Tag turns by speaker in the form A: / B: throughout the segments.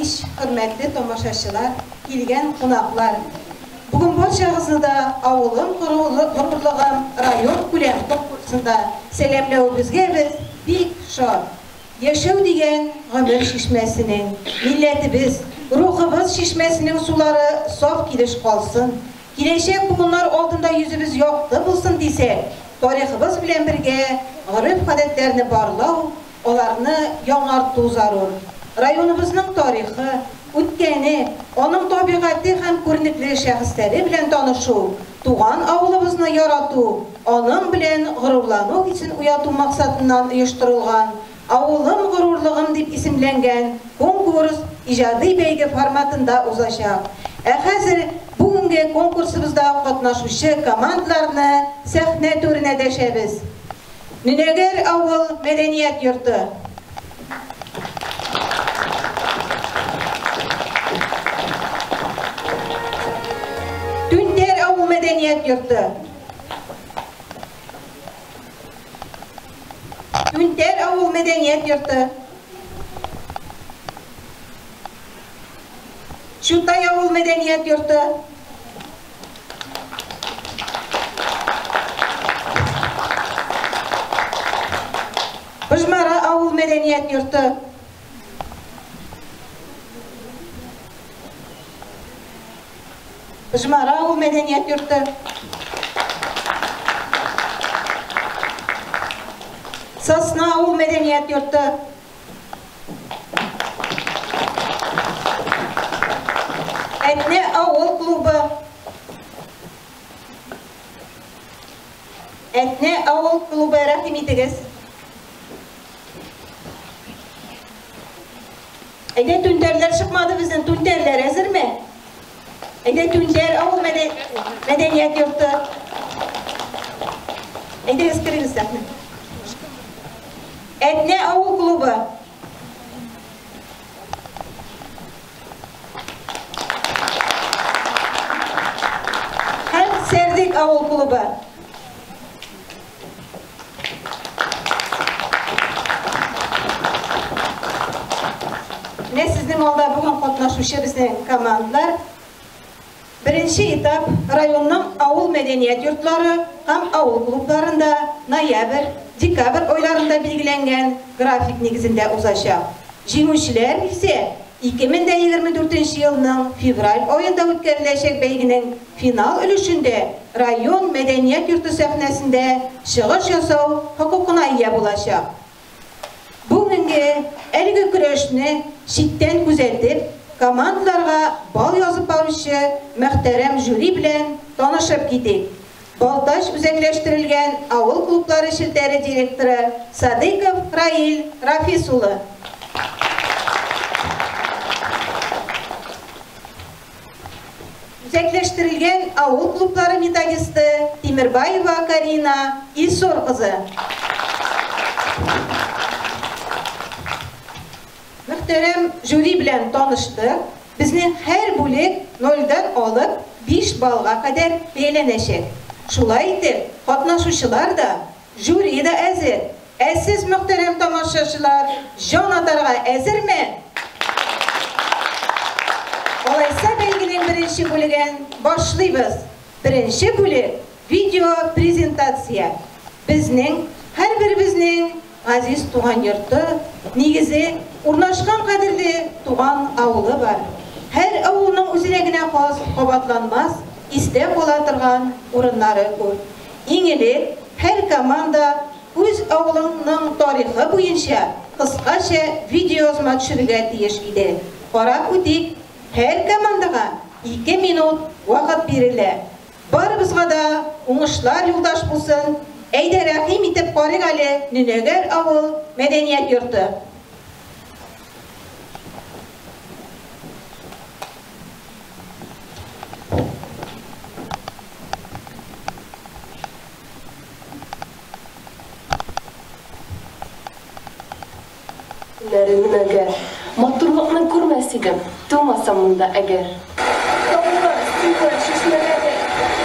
A: Кич, хөрмәтле тамашачылар, килгән кунаклар! Бүген барчагызны да Авылым горурлыгым район күләм конкурсында сәламләвебезгә без бик шат. Яшәү дигән гомер чишмәсенең, милләтебез, рухыбыз чишмәсенең сулары саф килеш калсын, киләчәк буыннар алдында йөзебез якты булсын дисәк, тарихыбыз белән бергә гореф-гадәтләрне барлау, аларны яңарту зарур. Районыбызның тарихы, үткәне, аның табигате һәм күренекле шәхесләре белән танышу, туган авылыбызны ярату, аның белән горурлану хисен уяту максатыннан оештырылган Авылым горурлыгым дип исемләнгән конкурс иҗади бәйге форматында узачак. Ә хәзер бүгенге конкурсыбызда катнашучы командаларны сәхнә түренә дәшәбез. Нөнәгәр авыл мәдәният йорты. Түнтәр авыл мәдәният йорты. Түнтәр авыл мәдәният йорты. Чутай авыл мәдәният йорты. Пыжмара авыл мәдәният йорты. Пыжмара авыл мәдәният йорты. Сосна авыл мәдәният йорты. Әтнә авыл клубы. Әтнә авыл клубы, рәхим итегез. Әйдә, түнтәрләр чыкмады безнең, түнтәрләр әзерме? Әйдә, Түнтәр авыл мәдәният йорты. Әйдәгез, керегез сәхнә. Әтнә авыл клубы. Һәм Сәрдек авыл клубы. Менә сезнең алда бүген катнашучы безнең командалар. Беренче этап районның авыл мәдәният йортлары һәм авыл клубларында ноябрь, декабрь айларында билгеләнгән график нигезендә узачак. Җиңүчеләр исә 2024 нче елның февраль аенда үткәреләчәк бәйгенең финал өлешендә район мәдәният йорты сәхнәсендә чыгыш ясау хокукына ия булачак. Бүгенге әлеге көрәшне читтән күзәтеп, командаларга балл язып баручы мөхтәрәм жюри белән танышып китик. Балтач үзәкләштерелгән авыл клублары челтәре директоры Садыйков Раил Рафис улы. Үзәкләштерелгән авыл клублары методисты Тимербаева Карина Илсур кызы. Мөхтәрәм жюри белән таныштык. Безнең һәр бүлек нольдән алып 5 баллга кадәр бәяләнәчәк. Шулай итеп, катнашучылар да, жюри да әзер. Ә сез, мөхтәрәм тамашачылар, җан атарга әзерме? Алайса бәйгенең беренче бүлеген башлыйбыз. Беренче бүлек, видеопрезентация. Безнең һәрберебезнең Газиз туган йорты, нигезе, урнашкан кадерле туган авылы бар. Һәр авылның үзенә генә хас кабатланмас, истә кала торган урыннары күп. Иң элек һәр команда үз авылының тарихы буенча кыскача видеоязма төшерергә тиеш иде. Карап үтик, һәр командага ике минут вакыт бирелә. Барыбызга да уңышлар юлдаш булсын, әйдә рәхим итеп карыйк әле Нөнәгәр авыл мәдәният йорты.
B: Көннәре Нөнәгәр. Матурлыкны күрмәс идем, тумасам монда әгәр.
C: Таулар, суы, чишмәләре,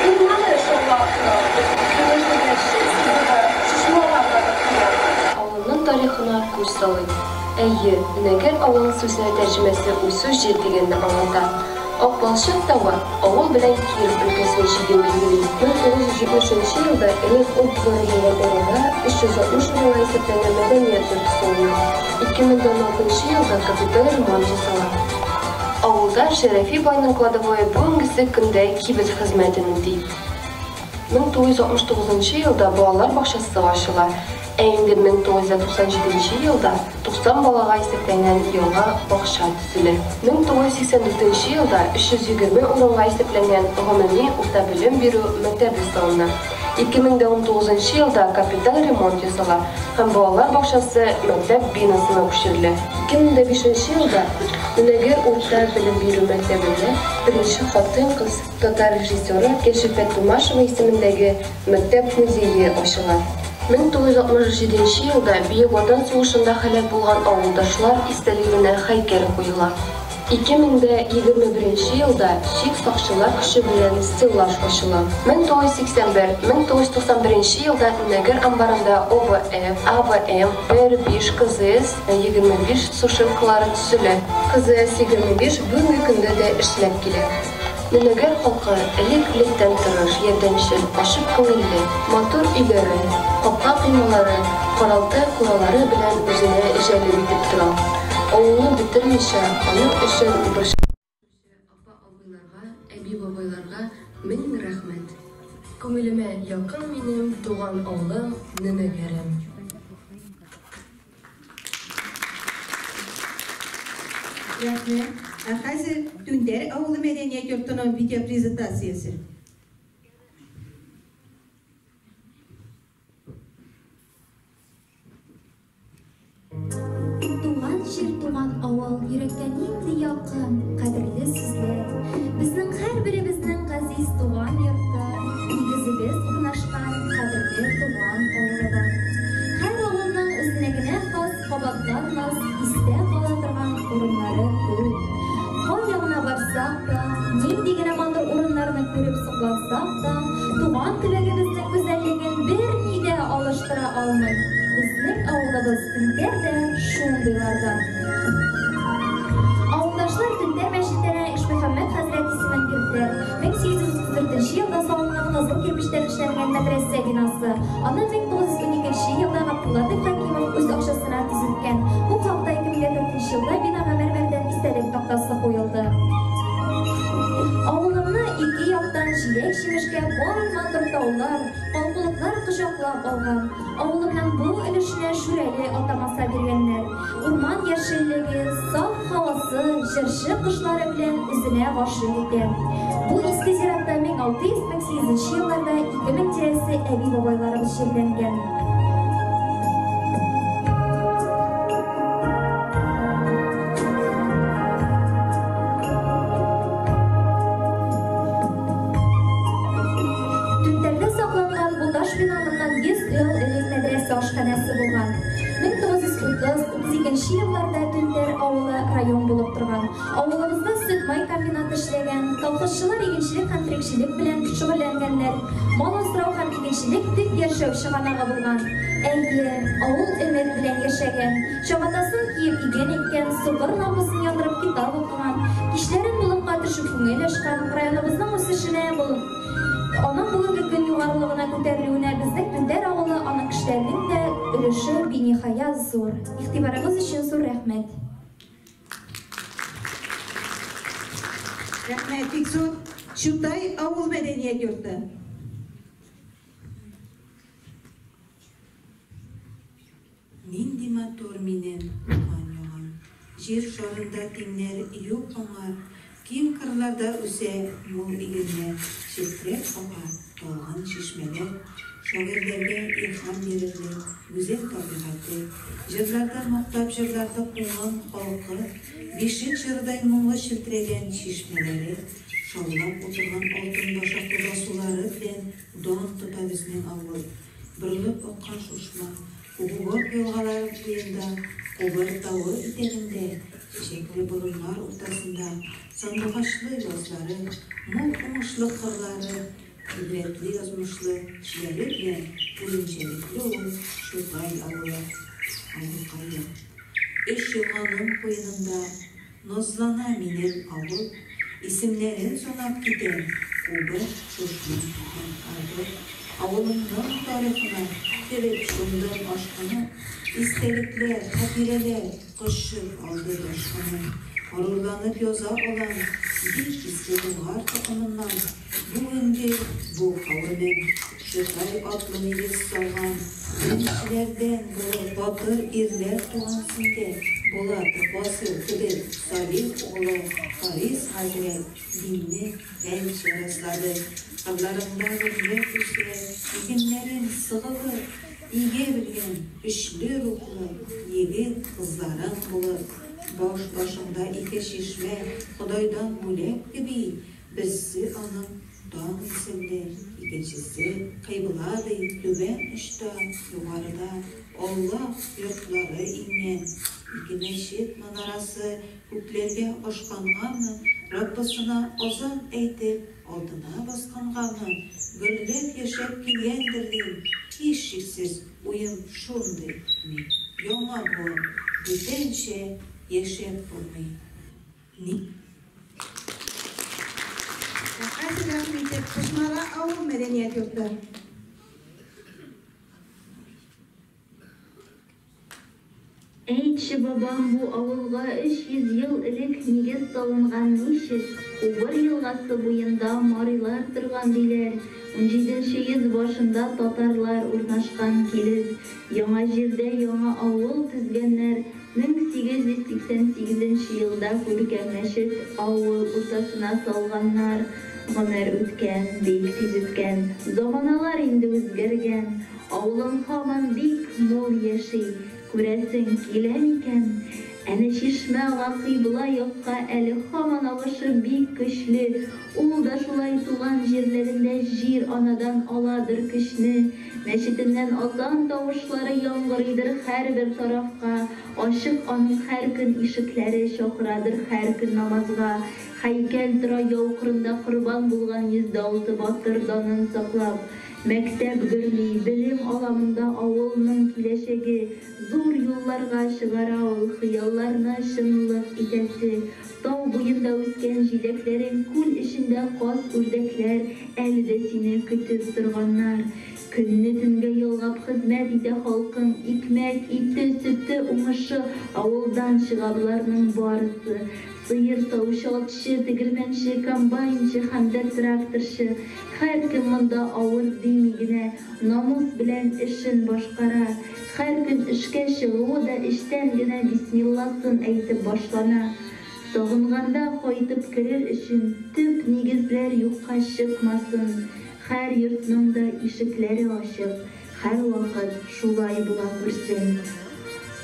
C: урманы шаулап тора. Көмешле яшел сызыгы, чишмалар да тыя.
B: Авылның тарихына күз салыйк. Әйе, Нөнәгәр авылы сүзенең тәрҗемәсе уйсу җир дигәнне аңлата. Ак балчык тавы авыл белән Киров өлкәсен чиген билгели. 1970 нче елда элек ут дворы булган урында 360 урынга исәпләнгән мәдәният йорты салына. 2016 нчы елда капиталь ремонт ясала. Авылда Шәрәфи байның кладовое бүгенгесе көндә кибет хезмәтен үти. 1969 нчы елда балалар бакчасы ачыла, ә инде 1997 нче елда 90 балага исәпләнгән яңа бакча төзелә. 1984 нче елда 320 урынга исәпләнгән гомуми урта белем бирү мәктәбе салына. 2019 нчы елда капиталь ремонт ясала һәм балалар бакчасы мәктәп бинасына күчерелә. 2005 нче елда Нөнәгәр урта белем бирү мәктәбендә беренче хатын-кыз Татар режиссеры Кәшифә Тумашева исемендәге мәктәп музее ачыла. 1967 нче елда Бөек Ватан сугышында һәлак булган авылдашлар истәлегенә һәйкәл куела. 2021 нче елда чик сакчылар көче белән стеллаж ачыла. 1981, 1991 нче елда Нөнәгәр амбарында ОВФ, АВМ, ПР-5, КЗС 25 сушилкалары төзелә. КЗС 25 бүгенге көндә дә эшләп килә. Нөнәгәр халкы элек-электән тырыш, ярдәмчел, ачык күңелле, матур өйләре, капка-коймалары, каралты-куралары белән үзенә җәлеп итеп тора. Авылны бетермичә, аның өчен борчылып йөрүче апа-абыйларга, әби-бабайларга мең рәхмәт. Күңелемә якын минем туган авылым Нөнәгәрем.
A: Рәхмәт. Ә хәзер Түнтәр авылы мәдәният йортының видеопрезентациясе.
D: Туган җир, туган авыл, йөрәккә нинди якын, кадерле сүзләр. Безнең һәрберебезнең газиз туган йорты, нигезебез урнашкан кадерле туган авылы бар. Һәр авылның үзенә генә хас, кабатланмас, истә кала торган урыннары күп. Кая гына барсак та, нинди генә матур урыннарны күреп соклансак та, туган төбәгебезнең гүзәллеген берни дә алыштыра алмый. Безнең авылыбыз Түнтәр дә шундыйлардан. Авылдашлар Түнтәр мәчетенә Ишмөхәммәт хәзрәт исемен бирделәр. 1834 нче елда салынган кызыл кирпечтән эшләнгән мәдрәсә бинасы. Аны 1912 нче елда Габдуллатыйф Хәкимов үз акчасына төзеткән. Бу хакта 2004 нче елда бинага мәрмәрдән истәлек тактасы куелды. Авылымны ике яктан җиләк-җимешкә бай матур таулар, калкулыклар кочаклап алган. Авылымның бу өлешенә Шүрәле атамаса биргәннәр. Урман яшеллеге, саф һавасы, җырчы кошлары белән үзенә гашыйк итә. Бу иске зиратта 1600-1800 нче елларда 2000 тирәсе әби-бабайларыбыз җирләнгән. Түнтәрдә сакланган бу таш бина моннан 100 ел элек мәдрәсә ашханәсе булган. 1930-32 нче елларда Түнтәр авылы район булып торган. Авылыбызда сөт-май комбинаты эшләгән, колхозчылар игенчелек һәм терлекчелек белән шөгыльләнгәннәр. Мал асрау һәм игенчелек төп яшәү чыганагы булган. Әйе, авыл өмет белән яшәгән. Чабатасын киеп иген иккән, сукыр лампасын яндырып китап укыган, кичләрен болынга төшеп күңел ачкан, районыбызның үсешенә, аның бүгенге көн югарылыгына күтәрелүенә безнең Түнтәр авылы, аның кешеләренең дә өлеше биниһая зур. Игътибарыгыз өчен зур рәхмәт.
A: Рәхмәт, бик зур. Чутай авыл мәдәният йорты.
E: Нинди матур минем туган ягым! Җир шарында тиңнәр юк аңа, Киң кырларда үсә мул игеннәр, Челтерәп ага талгын чишмәләр. Шагыйрьләргә илһам бирерлек гүзәл табигате, Җырларда мактап җырларлык уңган халкы, Бишек җырыдай моңлы челтерәгән чишмәләре, Шаулап утырган алтын башаклы басулары белән дан тота безнең авыл. Борылып аккан Шушма, Кугубок елгалары буенда, Кубыр тавы итәгендә, чәчәкле болыннар уртасында, сандугачлы язлары, мул уңышлы кырлары, гыйбрәтле язмышлы кешеләре белән үзенчәлекле ул Чутай авылы. Авылкаем. Өч елганың куенында Назлана минем авыл. Исемнәрен санап китәм, Кубы, Шушма һәм Арбы. Авылымның тарихына Кереп чумдым ашкынып, Истәлекләр, хатирәләр Кочып алды ташкынын. Горурланып яза алам, Бик изге Болгар токымыннан Бүгенге бу кавемем. Шытай атлы нигез салган, Беренчеләрдән булып батыр ирләр туган синдә, Булат, Васил кебек Салих углы Харис хәзрәт динне фәнчә раслады. Кырларыңда гөрләп үсә игеннәрең сыгылып, Игә белгән көчле рухлы егет-кызларың булып. Баш башыңда ике чишмә Ходайдан бүләк кеби, Берсе аның Таң исемле, икенчесе Кыйбла ди, түбән очта, югарыда Аллаһ йортлары иңгән. Ике мәчет манарасы күкләргә ашкангамы, Раббысына азан әйтеп, алдына баскангамы, Гөрләп яшәп килгәндер дим, һичшиксез, уем шундый мин, Яңа буын, бүтәнчә яшәп булмый. Ни?
A: Ә хәзер рәхим итеп, Кушмара авыл мәдәният йорты.
F: Әйтче, бабам, бу авылга 300 ел элек нигез салынган ничек? Убыр елгасы буенда марилар торган диләр, унҗиденче йөз башында татарлар урнашкан килеп, яңа җирдә яңа авыл төзгәннәр, 1888 нче елда күркәм мәчет авыл уртасына салганнар. Гомер үткән, бик тиз үткән, заманалар инде үзгәргән. Авылың һаман бик мул яши, күрәсең килә микән? Әнә чишмә ага кыйбла якка әле һаман агышы бик көчле. Ул да шулай туган җирләрендә җир-анадан аладыр көчне. Мәчетеннән азан тавышлары яңгырыйдыр һәрбер тарафка, Ачык аның һәр көн ишекләре, чакырадыр һәр көн намазга. Һәйкәл тора яу кырында корбан булган 106 батыр данын саклап. Мәктәп гөрли, белем ала монда авылның киләчәге, Зур юлларга чыгара ул хыялларны чынлык итәсе. Тау буенда үскән җиләкләрең, күл эчендә каз-үрдәкләр әле дә сине көтеп торганнар. Көнне төнгә ялгап хезмәт итә халкың, икмәк, ите, сөте, уңышы авылдан чыга боларның барысы. Сыер савучы, атчы, тегермәнче, комбайнчы һәм дә тракторчы, һәркем монда авыр дими генә, намус белән эшен башкара. Һәр көн эшкә чыгуы да эчтән генә бисмилласын әйтеп башлана. Сагынганда кайтып керер өчен төп нигезләр юкка чыкмасын. Һәр йортның да ишекләре ачык, һәрвакыт шулай була күрсен.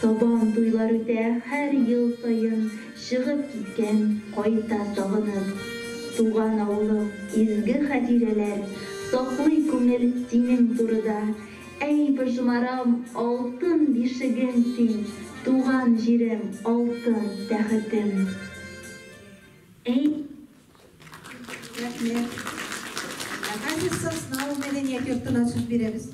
F: Сабан туйлар үтә һәр ел саен, чыгып киткән кайта сагынып. Туган авылым, изге хатирәләр саклый күңел синең турыда. Әй, Пыжмарам, алтын бишегем син, туган җирем, алтын тәхетем. Әй.
A: Рәхмәт. Ә хәзер Сосна мәдәният йортына сүз бирәбез.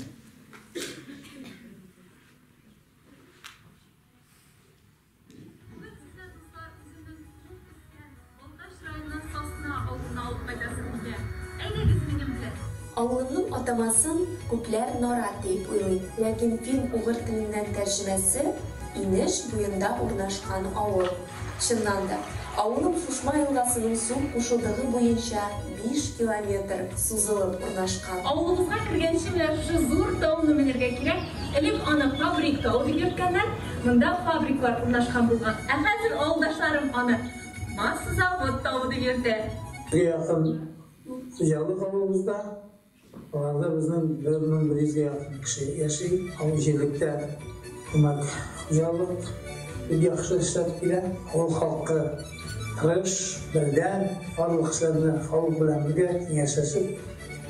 C: Бүген сезне, дуслар, үземнең туып үскән Балтач районының Сосна авылына алып кайтасым килә. Әйдәгез минем белән.
G: Авылымның атамасын күпләр Нарат диеп уйлый, ләкин фин-угыр теленнән тәрҗемәсе, инеш буенда урнашкан авыл. Чыннан да, авылым Шушма елгасының сул кушылдыгы буенча биш километр сузылып урнашкан.
C: Авылыбызга кергәнче менә шушы зур тауны менергә кирәк. Элек аны Фабрик тавы дип йөрткәннәр. Монда фабриклар урнашкан булган. Ә хәзер авылдашларым аны Массазавод тавы дип йөртә.
H: Йөзгә якын хуҗалык авылыбызда. Аларда безнең 1100 гә якын кеше яши. Авыл җирлектә күмәк хуҗалык бик яхшы эшләп килә. Авыл халкы тырыш, бердәм, барлык эшләрне халык белән бергә киңәшләшеп,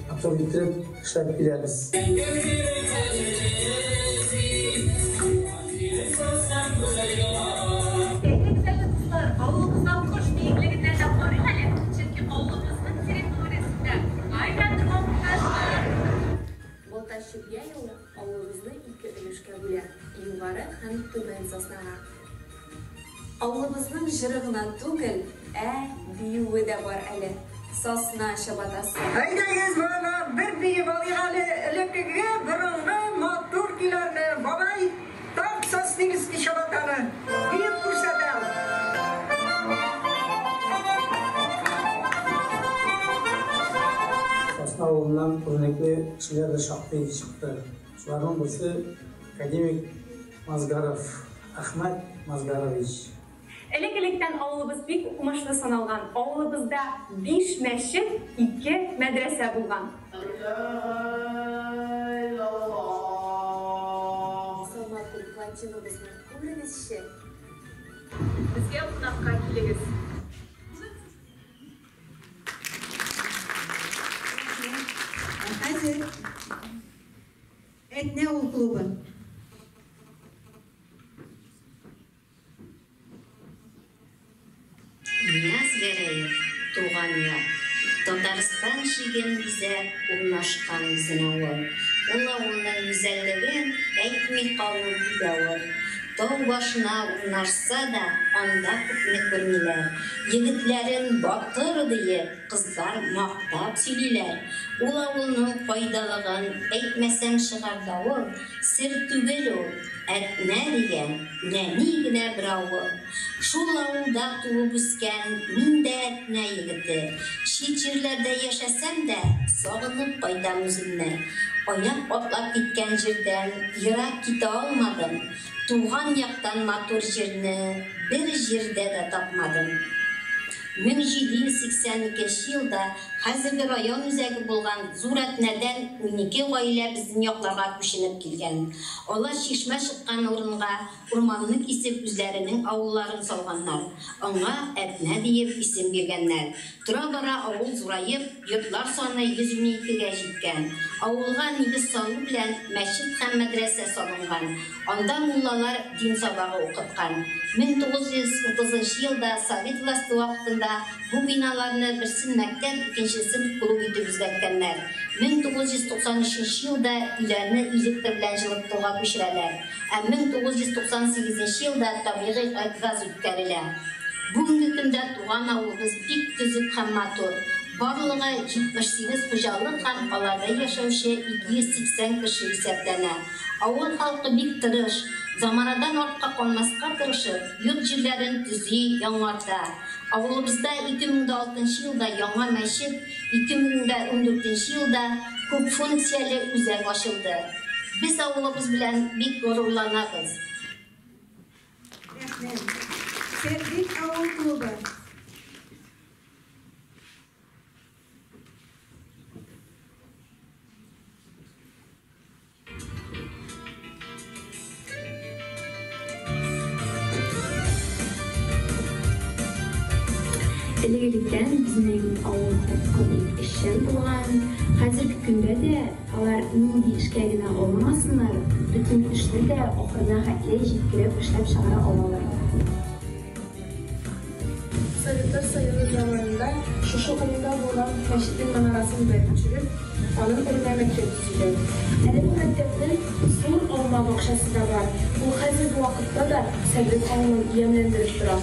H: матур иттереп эшләп киләбез.
C: Әйдәгез әле, дуслар, авылыбыздан кош биеклегеннән дә карыйк әле, чөнки авылыбызның территориясендә аэродром урнашкан.
G: Балтач Чепья юлы авылыбызны ике өлешкә бүлә, Югары һәм Түбән Соснага. Авылыбызның җыры гына түгел, ә биюе дә бар әле. Сосна чабатасы.
I: Әйдәгез, балалар, бер биеп алыйк әле элеккеге борынгы матур көйләрне. Бабай, так соснинский чабатаны биеп күрсәтәм.
H: Сосна авылыннан күренекле кешеләр дә шактый чыкты. Шуларның берсе академик Мазгаров Әхмәт Мазгарович.
C: Элек-электән авылыбыз бик укымышлы саналган. Авылыбызда 5 мәчет, 2 мәдрәсә булган.
G: Ясалма күл плотинабызны күрегезче.
C: Безгә кунакка килегез.
A: Ә хәзер Әтнә авыл клубы.
J: Нияз Гәрәев, Туган як. Татарстан чиген бизәп урнашкан безнең авыл. Ул авылның гүзәллеген әйтми калу бик авыр. Тау башына урнашса да, анда күпне күрмиләр. Егетләрен батыр диеп, кызлар мактап сөйлиләр. Ул авылның кайдалыгын әйтмәсәм чыгар давыл, сер түгел ул, Әтнә дигән нәни генә бер авыл. Шул авылда туып үскән мин дә Әтнә егете. Чит җирләрдә яшәсәм дә, сагынып кайтам үземне. Аяк атлап киткән җирдән ерак китә алмадым. Туган яктан матур җирне бер җирдә дә тапмадым. 1782 елда хәзерге район үзәге булган Зур Әтнәдән 12 гаилә безнең якларга күченеп килгән. Алар чишмә чыккан урынга урманны кисеп үзләренең авылларын салганнар, аңа Әтнә диеп исем биргәннәр. Тора-бара авыл зураеп, йортлар саны 112 гә җиткән. Авылга нигез салу белән мәчет һәм мәдрәсә салынган. Анда муллалар дин сабагы укыткан. 1930 елда совет власте вакытында бу биналарны берсен мәктәп, икенчесен клуб итеп үзгәрткәннәр. 1993 елда өйләрне электр белән җылытуга күчерәләр. Ә 1998 елда табигый газ үткәрелә. Бүгенге көндә туган авылыбыз бик төзек һәм матур. Барлыгы 78 хуҗалык һәм аларда яшәүче 280 кеше исәпләнә. Авыл халкы бик тырыш, заманадан артка калмаска тырышып, йорт-җирләрен төзи, яңарта. Авылыбызда 2006 елда яңа мәчет, 2014 елда күпфункцияле үзәк ачылды. Без авылыбыз белән бик горурланабыз.
A: Рәхмәт. Сәрдек авыл клубы.
K: Элек-электән безнең авыл халкы бик эшчән булган. Хәзерге көндә дә алар нинди эшкә генә алынмасыннар, бөтен эшне дә ахырына хәтле җиткереп эшләп чыгара алалар.
L: Советлар Союзы заманында шушы урында булган мәчетнең манарасын бәреп төшереп, аның урынына мәктәп төзиләр. Әле бу мәктәпнең зур алма бакчасы да бар. Ул хәзерге вакытта да Сәрдек авылын ямьләндереп тора.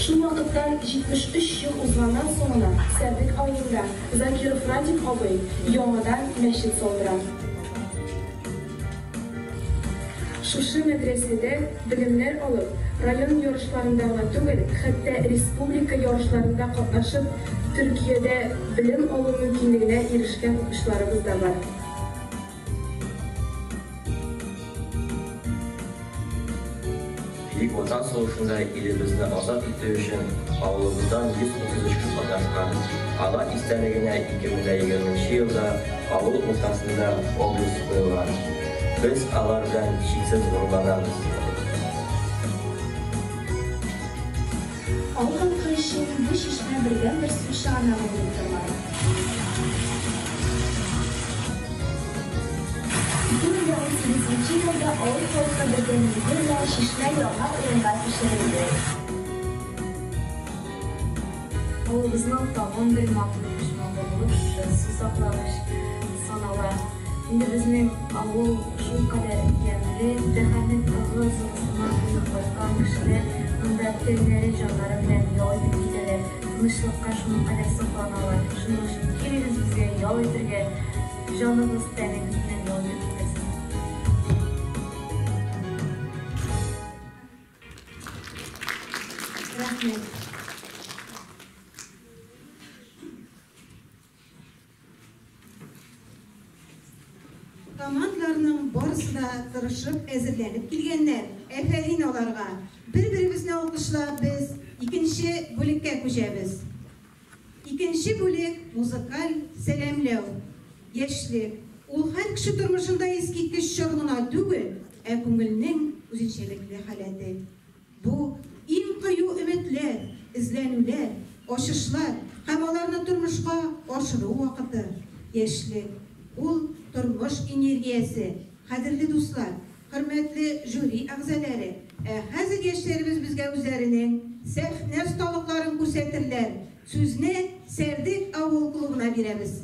L: Шул вакыттан 73 ел узганнан соң гына Сәрдек авылында Закиров Радик абый яңадан мәчет салдыра. Шушы мәдрәсәдә белемнәр алып, район ярышларында гына түгел, хәтта республика ярышларында катнашып, Төркиядә белем алу мөмкинлегенә ирешкән укучыларыбыз да бар.
M: Бөек Ватан сугышында илебезне азат итү өчен авылыбыздан 133 кеше катнашкан. Алар истәлегенә 2020 елда авыл уртасында обелиск куелган. Без алар белән чиксез горурланабыз.
K: Авыл халкы өчен бу чишмә бердәнбер су чыганагы булып торган. 2018 елда авыл халкы бердәмлеге белән чишмә яңа урынга күчерелде.
N: Авылыбызның тагын бер матур почмагы булып шушы су саклагыч санала. Инде безнең авыл шулкадәр ямьле, шәһәрнең ыгы-зыгысына туеп кайткан кешеләр Монда тәннәре, җаннары белән ял итеп китәләр. Тынычлыкка шуның кадәр сокланалар. Шуның өчен килегез безгә ял итергә, җаныгыз, тәнегез белән ял итеп китәрсез.
A: Рәхмәт. Командаларның барысы да тырышып әзерләнеп килгәннәр. Афәрин аларга. Бер-беребезне алкышлап без икенче бүлеккә күчәбез. Икенче бүлек музыкаль сәламләү. Яшьлек ул һәр кеше тормышында искиткеч чор гына түгел, ә күңелнең үзенчәлекле халәте. Бу иң кыю өметләр, эзләнүләр, ачышлар һәм аларны тормышка ашыру вакыты. Яшьлек ул тормыш энергиясе. Кадерле дуслар, хөрмәтле жюри әгъзалары, ә хәзер яшьләребез безгә үзләренең сәхнә осталыкларын күрсәтерләр. Сүзне Сәрдек авыл клубына бирәбез.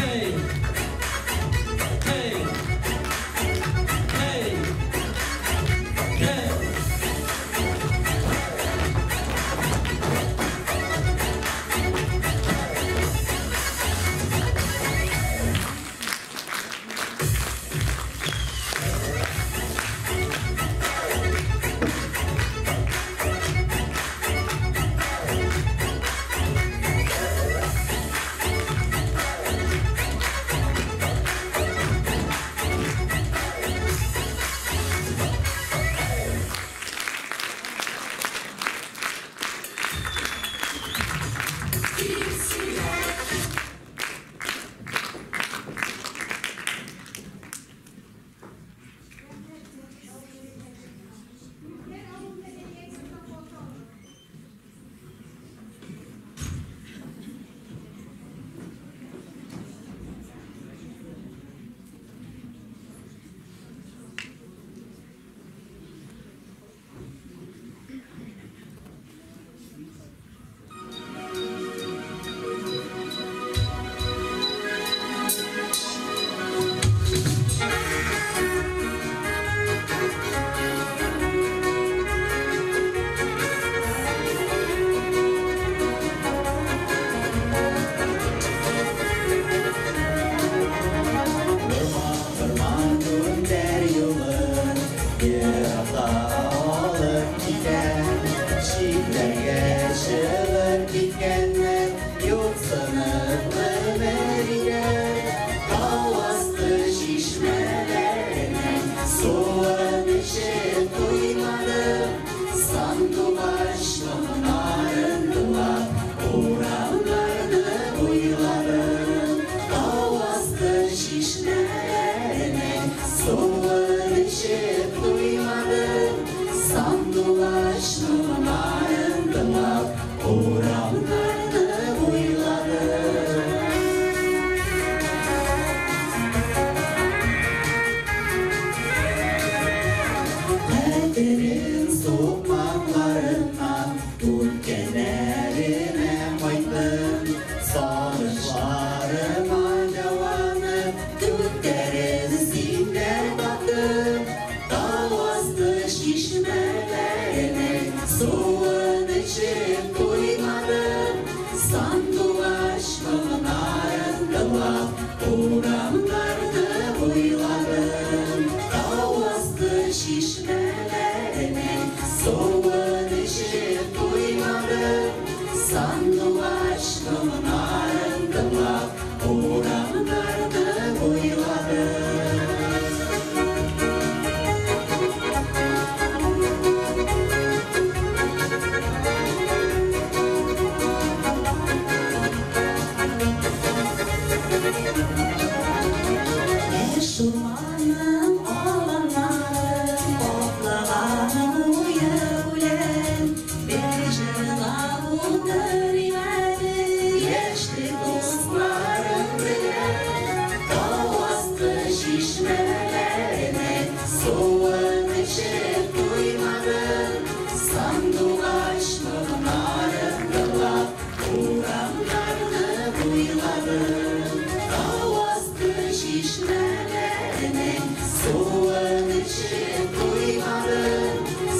O: Hey! Hey! Hey! Суын эчеп туймадым, сандугач моңнарын тыңлап, урамнарны буйладым. Тау асты чишмәләренең суын эчеп туймадым, сандугач моңнарын тыңлап, урамнарны буйладым. Хәтерем сукмакларыннан үткәннәремә кайттым, сагышларыма дәваны түтәрен синнән таптым. Тау асты чишмәләренең суын эчеп туймадым, сандугач моңнарын тыңлап, урамнарны буйладым. Тау асты чишмәләренең суын эчеп туймадым, сандугач моңнарын тыңлап, урамнарны буйладым. Яшь урманның аланнары каплаган куе үлән, бер җырлап утырыйм әле яшьлек дусларым белән. Тау асты чишмәләренең суын эчеп туймадым, сандугач моңнарын тыңлап, урамнарны буйладым. Тау асты чишмәләренең суын эчеп туймадым,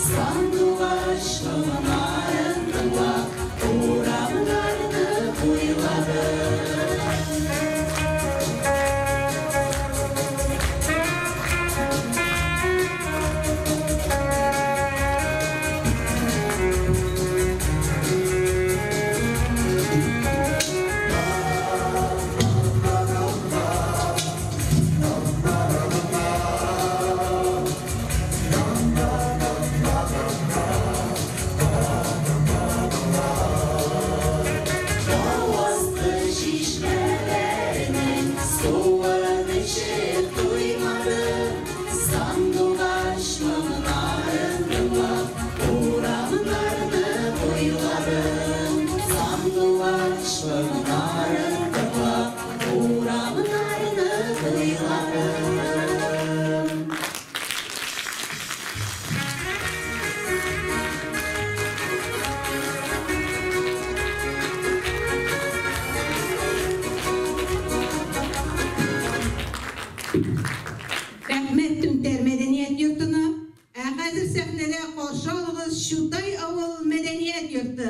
O: сандугач моңнарын тыңлап, урамнарны буйладым. Тау асты чишмәләренең суын эчеп туймадым, сандугач моңнарын тыңлап, урамнарны буйладым. Сандугач моңнарын тыңлап, урамнарны буйладым.
A: Рәхмәт Түнтәр мәдәният йортына. Ә хәзер сәхнәдә каршы алыгыз Чутай авыл мәдәният йорты.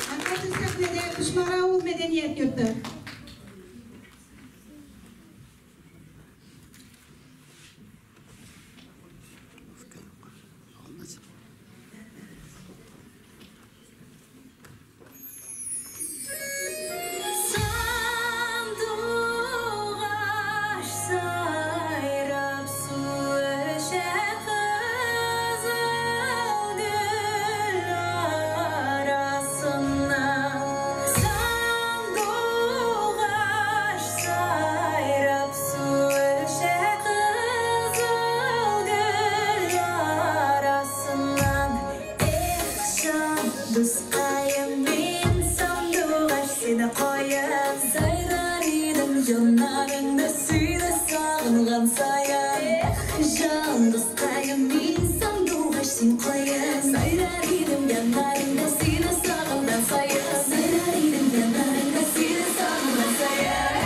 A: Ә хәзер сәхнәдә Кушмара авыл мәдәният йорты.
C: Сандугач сайрап су эчә кызыл гөл арасыннан. Сандугач сайрап су эчә кызыл гөл арасыннан. Эх, җан дускаем, мин сандугач сине каен. Сайрар идем яннарыңда сине сагынган саен. Эх, җан дускаем, мин сандугач син каен. Сайрар идем яннарыңда сине сагынган саен. Сайрар идем яннарыңда сине сагынган саен.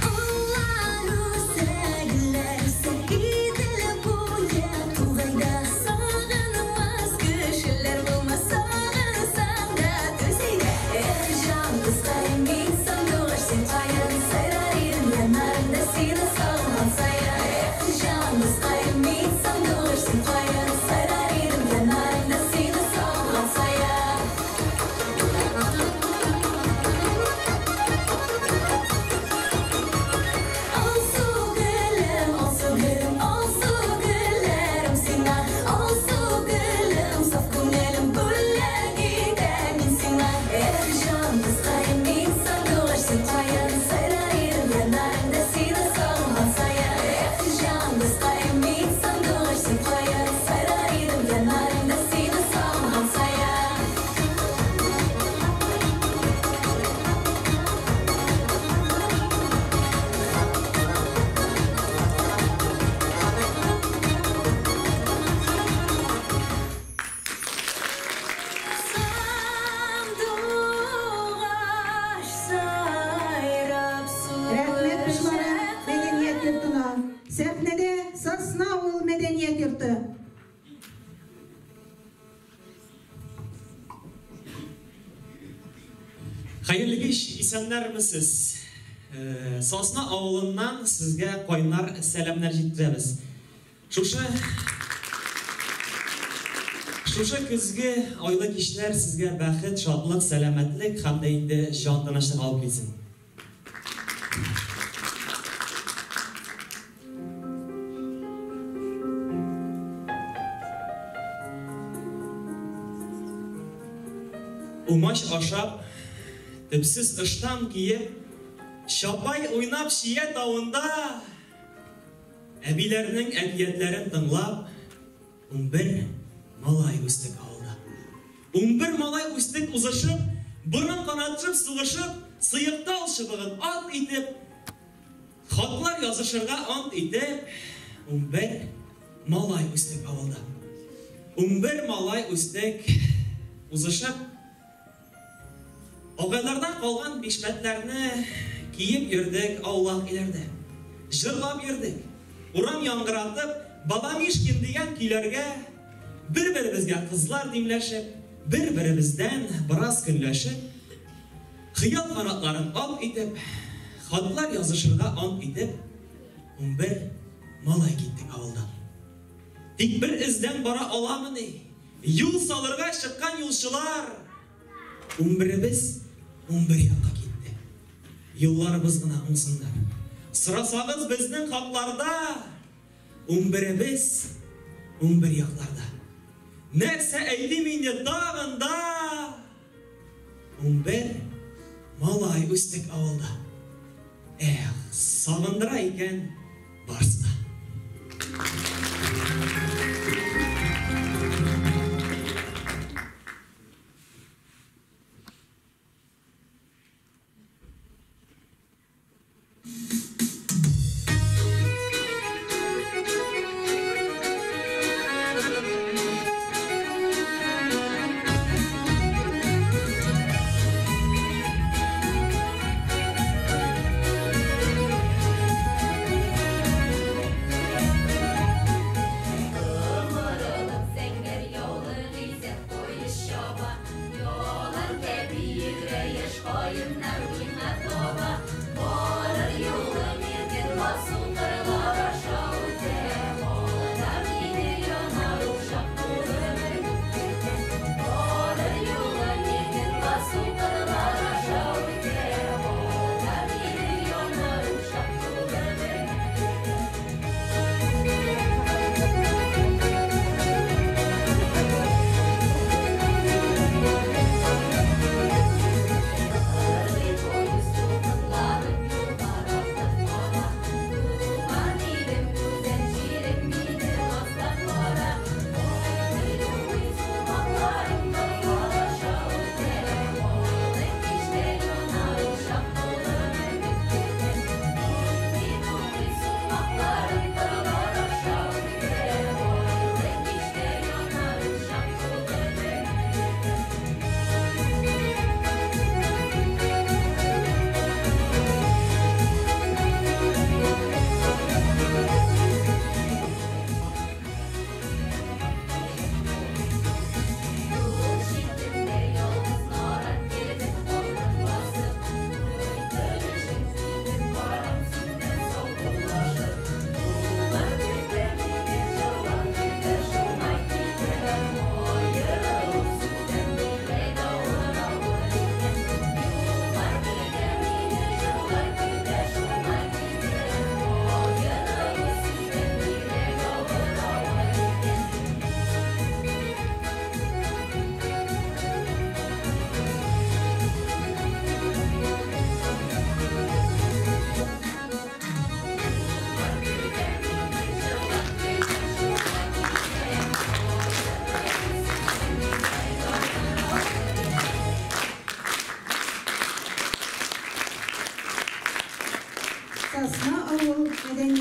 C: Алар үсә, гөлләр үсә, Идел буе тугайда. Сагынмас кешеләр булмас, сагынсаң да түз әйдә. Эх, җан дускаем, мин сандугач син каен. Сайрар идем яннарыңда сине сагынган саен. Эх, җан дускаем, мин сандугач син каен. Сайрар идем яннарыңда сине сагынган саен. Алсу гөлем, алсу гөлем, алсу гөлләрем сиңа. Алсу гөлем, саф күңелем бүләк итәм мин сиңа. Эх, җан дускаем, мин сандугач син каен. Сайрар идем яннарыңда сине сагынган саен. Эх, җан дускаем, мин сандугач син каен. Сайрар идем яннарыңда сине сагынган саен. Сандугач сайрап су
A: Рәхмәт Кушмара мәдәният йортына. Сәхнәдә Сосна авыл мәдәният йорты.
P: Хәерле кич, исәннәрмесез? Сосна авылыннан сезгә кайнар сәламнәр җиткерәбез. Шушы Шушы көзге айлы кичләр сезгә бәхет, шатлык, сәламәтлек һәм дә инде җан тынычлык алып килсен. Умач ашап, төпсез ыштан киеп, чапай уйнап чия тавында, әбиләрнең әкиятләрен тыңлап, 11 малай үстек авылда. 11 малай үстек узышып, борын канатышып, сугышып, сыек тал чыбыгын ат итеп, хатлар язышырга ант итеп, 11 малай үстек авылда. 11 малай үстек узышып, агайлардан калган бишмәтләрне киеп йөрдек аулак өйләрдә. Җырлап йөрдек. Урам яңгыратып, Баламишкин дигән көйләргә бер-беребезгә кызлар димләшеп, бер-беребездән бераз көнләшеп, хыял канатларын ак итеп, хатлар язышырга ант итеп, 11 малай киттек авылдан. Тик бер эздән бара аламыни? Юл салырга чыккан юлчылар 11-ебез 11 якка китте. Юлларыбыз гына уңсыннар. Сорасагыз безнең хакларда 11-ебез 11 якларда. Нәрсә әйтим инде тагын да? 11 малай үстек авылда. Эх, сагындыра икән барсы да.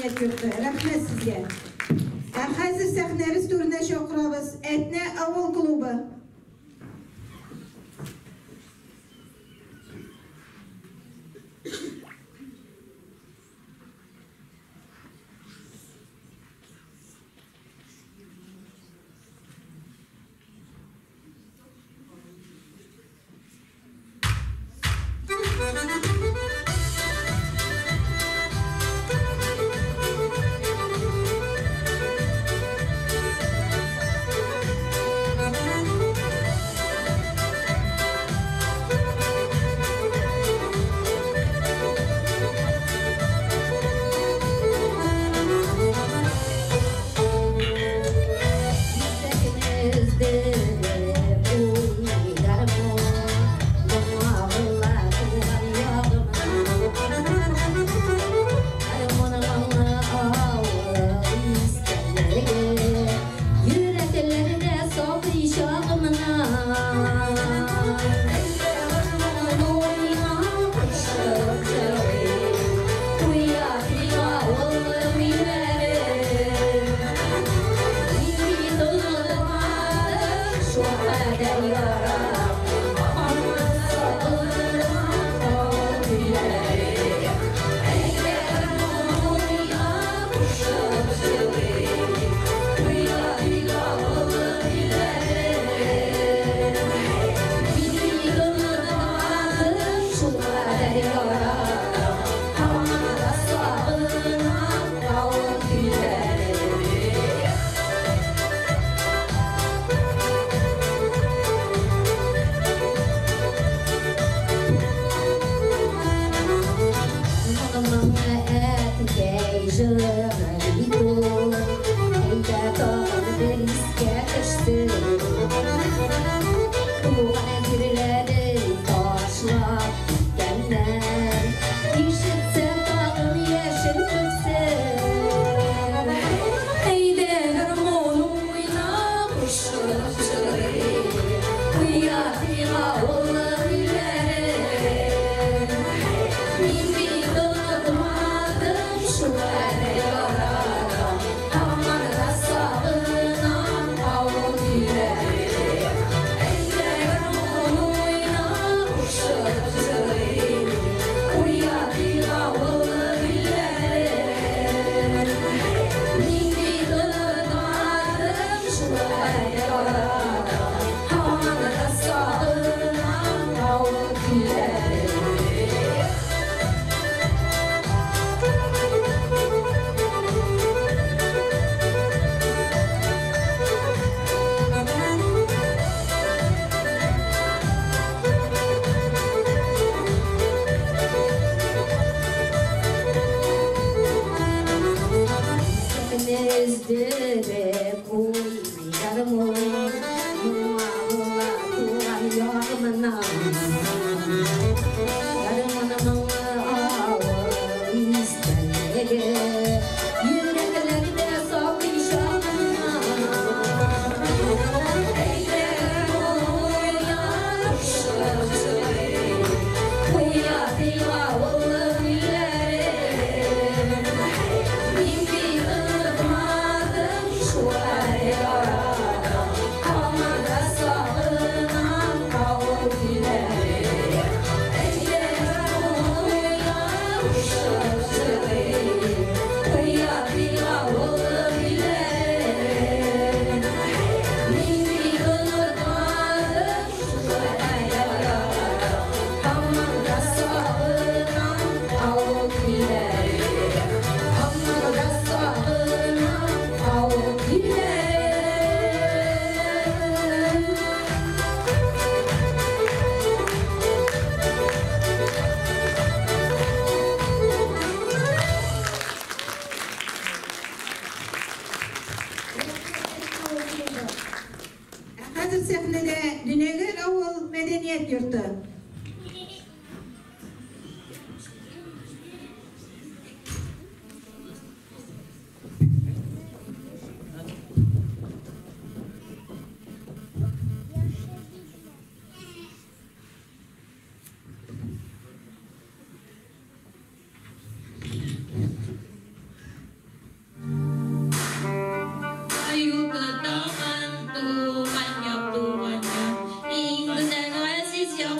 A: мәдәният йорты. Рәхмәт сезгә. Ә хәзер сәхнәбез түренә чакырабыз Әтнә авыл клубы.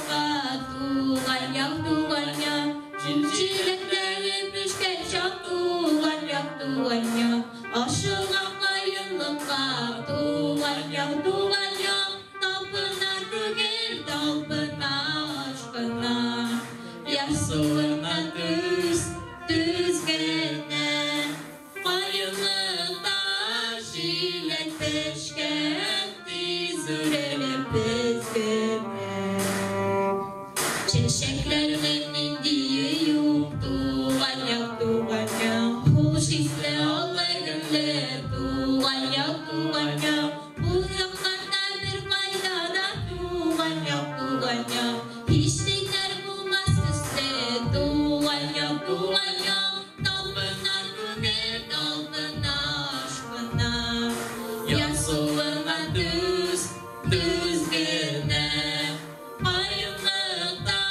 Q: каенлыкка, туган як, туган як. Җиләкләре пешкән чак, туган як, туган як. Ашылган каенлыкка, туган як, туган як. Талпына күңел, талпына ашкына. Ярсуына төз, төз генә. Каенлыкта җиләк пешкән, тиз үрелеп без генә. Чәчәкләрнең ниндие юк, туган як, туган як. Хуш исле аллы гөлле, туган як, туган як. Бу якларда бер кайда да, туган як, туган як. Һич тиңнәр булмас төсле, туган як, туган як. Талпына күңел, талпына ашкына. Ярсуына төз, төз генә. Каенлыкта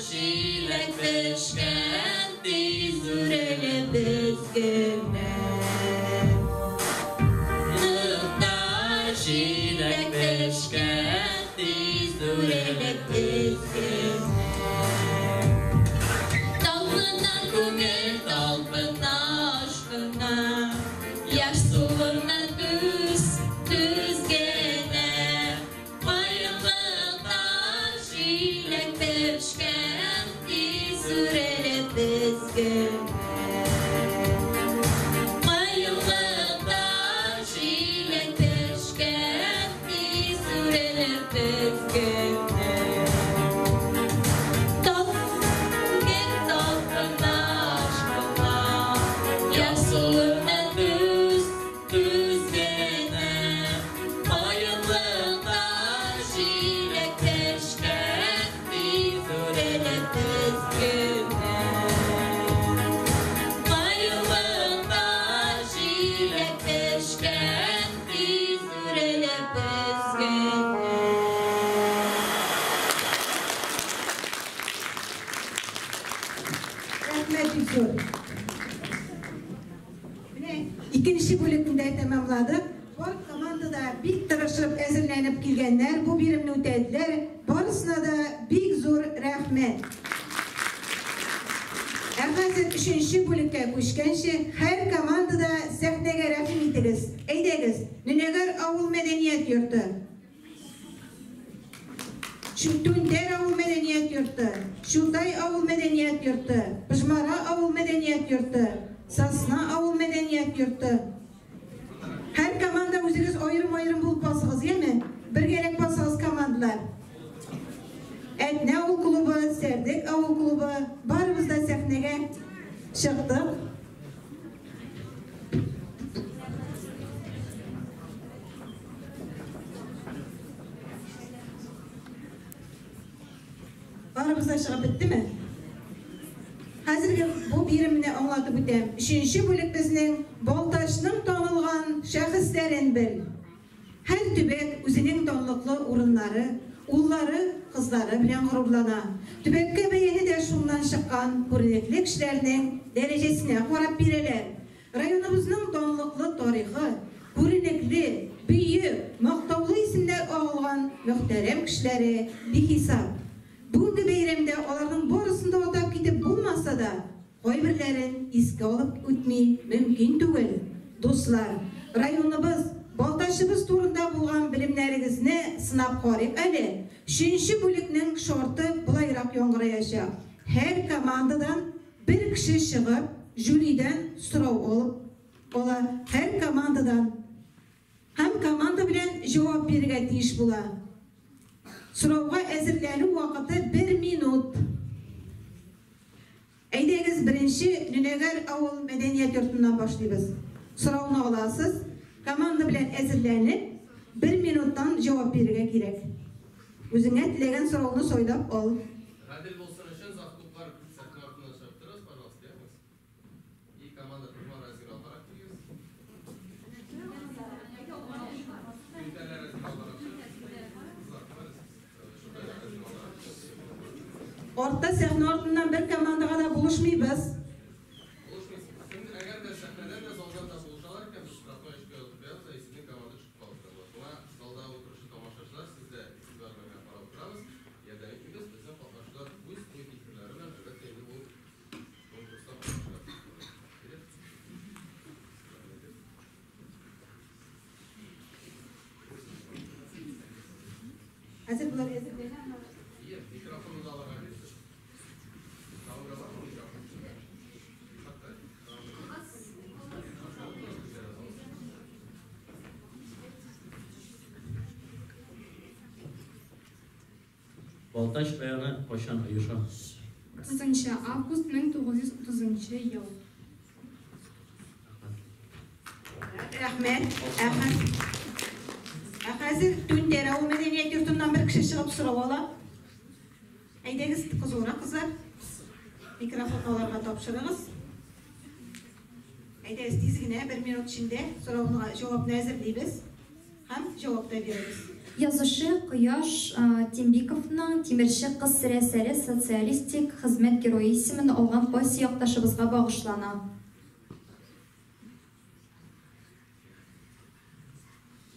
Q: җиләк пешкән, тиз үрелеп без генә. Каенлыкта җиләк пешкән, тиз үрелеп без генә. Талпына күңел, талпына ашкына. Ярсуына төз, төз генә. Каенлыкта җиләк пешкән, тиз үрелеп без генә. Каенлыкта җиләк пешкән, тиз үрелеп без генә. Талпына, талпына ашкына, ярсуына төз, төз генә. Каенлыкта җиләк пешкән, тиз үрелеп без генә. Каенлыкта җиләк пешкән, тиз үрелеп без генә.
A: Рәхмәт, Илсур. Менә икенче бүлекне дә тәмамладык. Бар команда да бик тырышып әзерләнеп килгәннәр, бу биремне үтәделәр. Барысына да бик зур рәхмәт. Ә хәзер өченче бүлеккә күчкәнче, һәр командада сәхнәгә рәхим итегез. Әйдәгез, Нөнәгәр авыл мәдәният йорты. Түнтәр авыл мәдәният йорты, Чутай авыл мәдәният йорты, Пыжмара авыл мәдәният йорты, Сосна авыл мәдәният йорты. Һәр команда үзегез аерым-аерым булып басыгыз, яме? Бергәрәк басыгыз командалар. Әтнә авыл клубы, Сәрдек авыл клубы, барыбыз да сәхнәгә чыктык. Барыбыз да чыгып беттеме? Хәзерге бу биремне аңлатып үтәм. Өченче бүлек безнең Балтачның танылган шәхесләрен бел. Һәр төбәк үзенең данлыклы урыннары, уллары, кызлары белән горурлана. Төбәккә бәяне дә шуннан чыккан күренекле кешеләрнең дәрәҗәсенә карап бирәләр. Районыбызның данлыклы тарихы, күренекле, бөек, мактаулы исемнәр алган мөхтәрәм кешеләре бихисап. Бүгенге бәйрәмдә аларның барысын да атап китеп булмаса да, кайберләрен искә алып үтми мөмкин түгел. Дуслар, районыбыз, Балтачыбыз турында булган белемнәрегезне сынап карыйк әле. Өченче бүлекнең шарты болайрак яңгыраячак. Һәр командадан бер кеше чыгып, жюридан сорау алып ала. Һәр командадан. Һәм команда белән җавап бирергә тиеш була. Сорауга әзерләнү вакыты 1 минут. Әйдәгез, беренче Нөнәгәр авыл мәдәният йортыннан башлыйбыз. Сорауны аласыз, команда белән әзерләнеп, 1 минуттан җавап бирергә кирәк. Үзеңә теләгән сорауны сайлап ал.
R: Гадел булсын өчен завклублар сәхнә артыннан чыгып торыгыз, пожалуйста, ягез. И команда Пыжмара әзер алгарак килегез. Түнтәрләр әзер алгарак чыгыгыз. Кызлар, Шутайлар әзер алгарак чыгыгыз.
A: Артта сәхнә артыннан бер командага да булышмыйбыз.
R: Булышмыйсыз. Кем әгәр дә сәхнәдән дә залдан да булышалар икән, без штрафной очко язып куябыз, ә сезнең команда төшеп калып тора. Шуңа залда утыручы тамашачылар, сез дә игътибар белән карап торабыз. Ярдәм итмибез, без
A: Хәзер болар әзерләнә.
R: Микрофонны да алырга бирсез. Камера бармы микрофон?
S: Балтач районы кайчан оеша?
L: 30 август 1930 ел.
A: Рәхмәт. Ә хәзер Түнтәр авыл мәдәният йортыннан бер кеше чыгып сорау ала. Әйдәгез, кызурак кызлар. Микрофонны аларга тапшырыгыз. Әйдәгез, тиз генә бер минут эчендә сорауга җавапны әзерлибез һәм җавап та бирәбез.
D: Язучы Кояш Тимбиковның Тимерче кыз сере әсәре социалистик хезмәт герое исемен алган кайсы якташыбызга багышлана?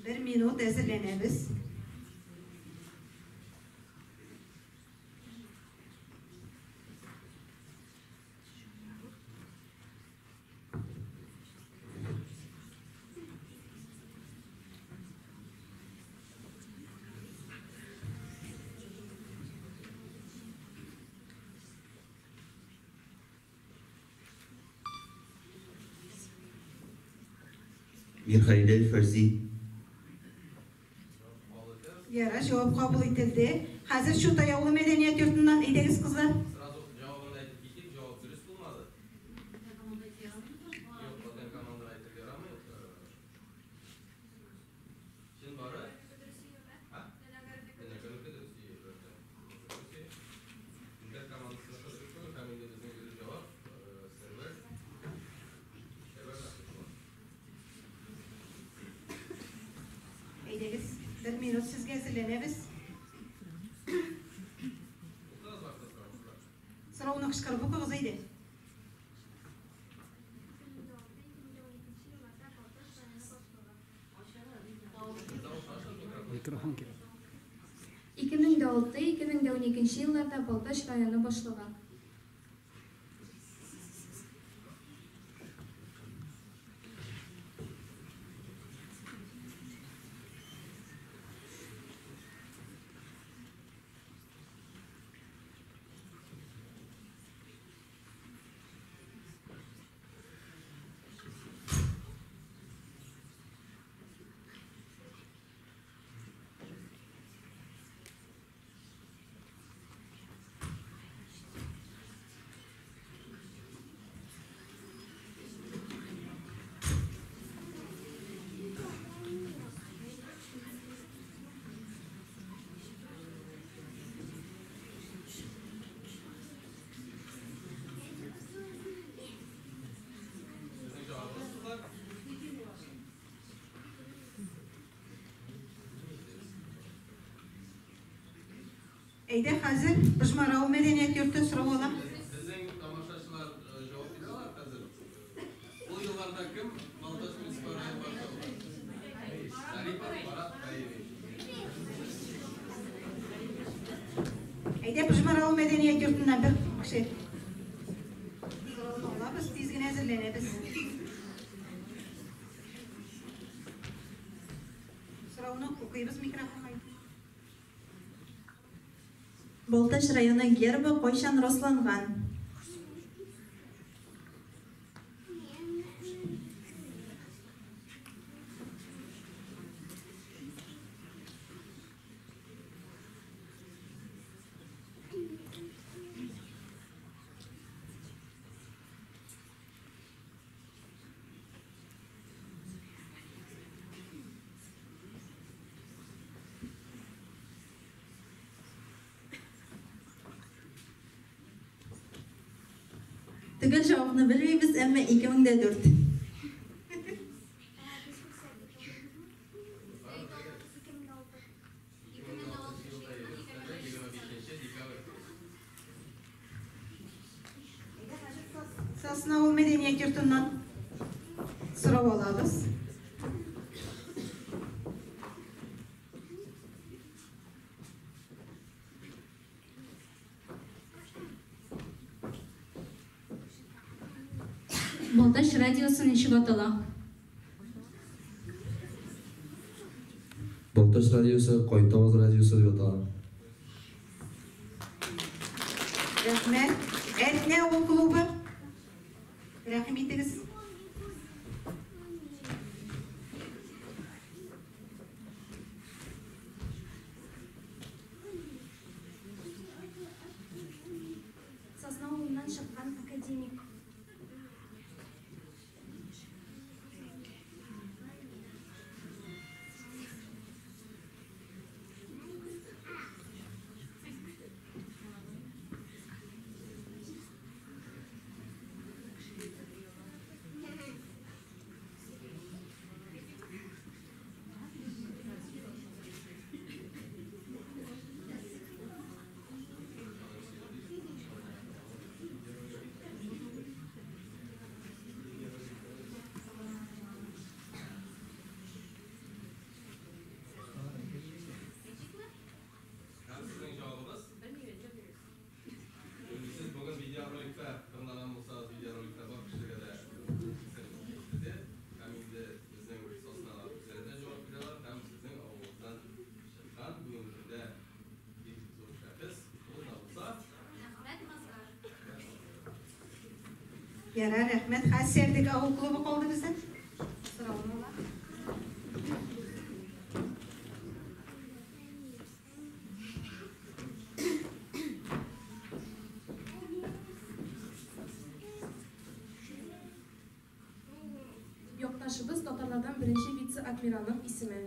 A: Бер минут әзерләнәбез.
T: Мирхалил Әл-Фәрзи.
A: Яра, җавап кабул ителде. Хәзер Чутай авылы мәдәният йортыннан әйдәгез, кызлар.
R: Сразу җавабын әйтеп китик, җавап дөрес булмады. Юк, бүтән командага әйтергә ярамый. Чын бары? А? Менә дөрес әлбәттә. Түнтәр командасыныкы дөрес түгел, һәм инде безнең дөрес җавап Сәрвәр. Сәрвәр Насыйпова.
A: Әйдәгез, бер минут сезгә әзерләнәбез.
R: Укыгыз башта сорауны.
A: Сорауны кычкырып укыгыз әйдә.
U: Микрофон кирәк.
L: 2006-2012 елларда Балтач районы башлыгы.
R: Сезнең җавабыгыз, кызлар?
A: Әйдә, хәзер Пыжмар авыл мәдәният йорты сорау ала.
R: Безнең тамашачылар җавап бирә алар хәзер. Ул елларда кем Балтач муниципаль район башлыгы булган? Зарипов Марат Гаевич.
A: Әйдә, Пыжмар авыл мәдәният йортыннан бер кеше. Сорауны алабыз, тиз генә әзерләнәбез. Сорауны укыйбыз микрофонга.
F: Балтач районы гербы кайчан расланган? Төгәл җавапны белмибез, әмма 2004.
R: 2006 елда декабрь.
A: Сосна авыл мәдәният йортыннан сорау алабыз.
C: Балтач радиосы ничек атала?
T: Балтач
U: Балтач радиосы Кайтаваз радиосы дип атала.
A: Рәхмәт. Әтнә авыл клубы. Рәхим итегез.
D: Сосна авылыннан чыккан академик.
R: Һәм сезнең җавабыгыз? Инде сез бүген видеороликта тыңлаган булсагыз, видеороликта бар кешегә дә исем ишетелде. Һәм инде безнең сосналар үзләре дә җавап бирәләр. Һәм сезнең авылыгыздан чыккан бүгенге көндә бик зур шәхес, ул да булса
D: Әхмәт Мазгар.
A: Ярар, рәхмәт. Хәзер Сәрдек авыл клубы калды бездән. Сорауны ала.
L: Якташыбыз татарлардан беренче вице-адмиралның исеме.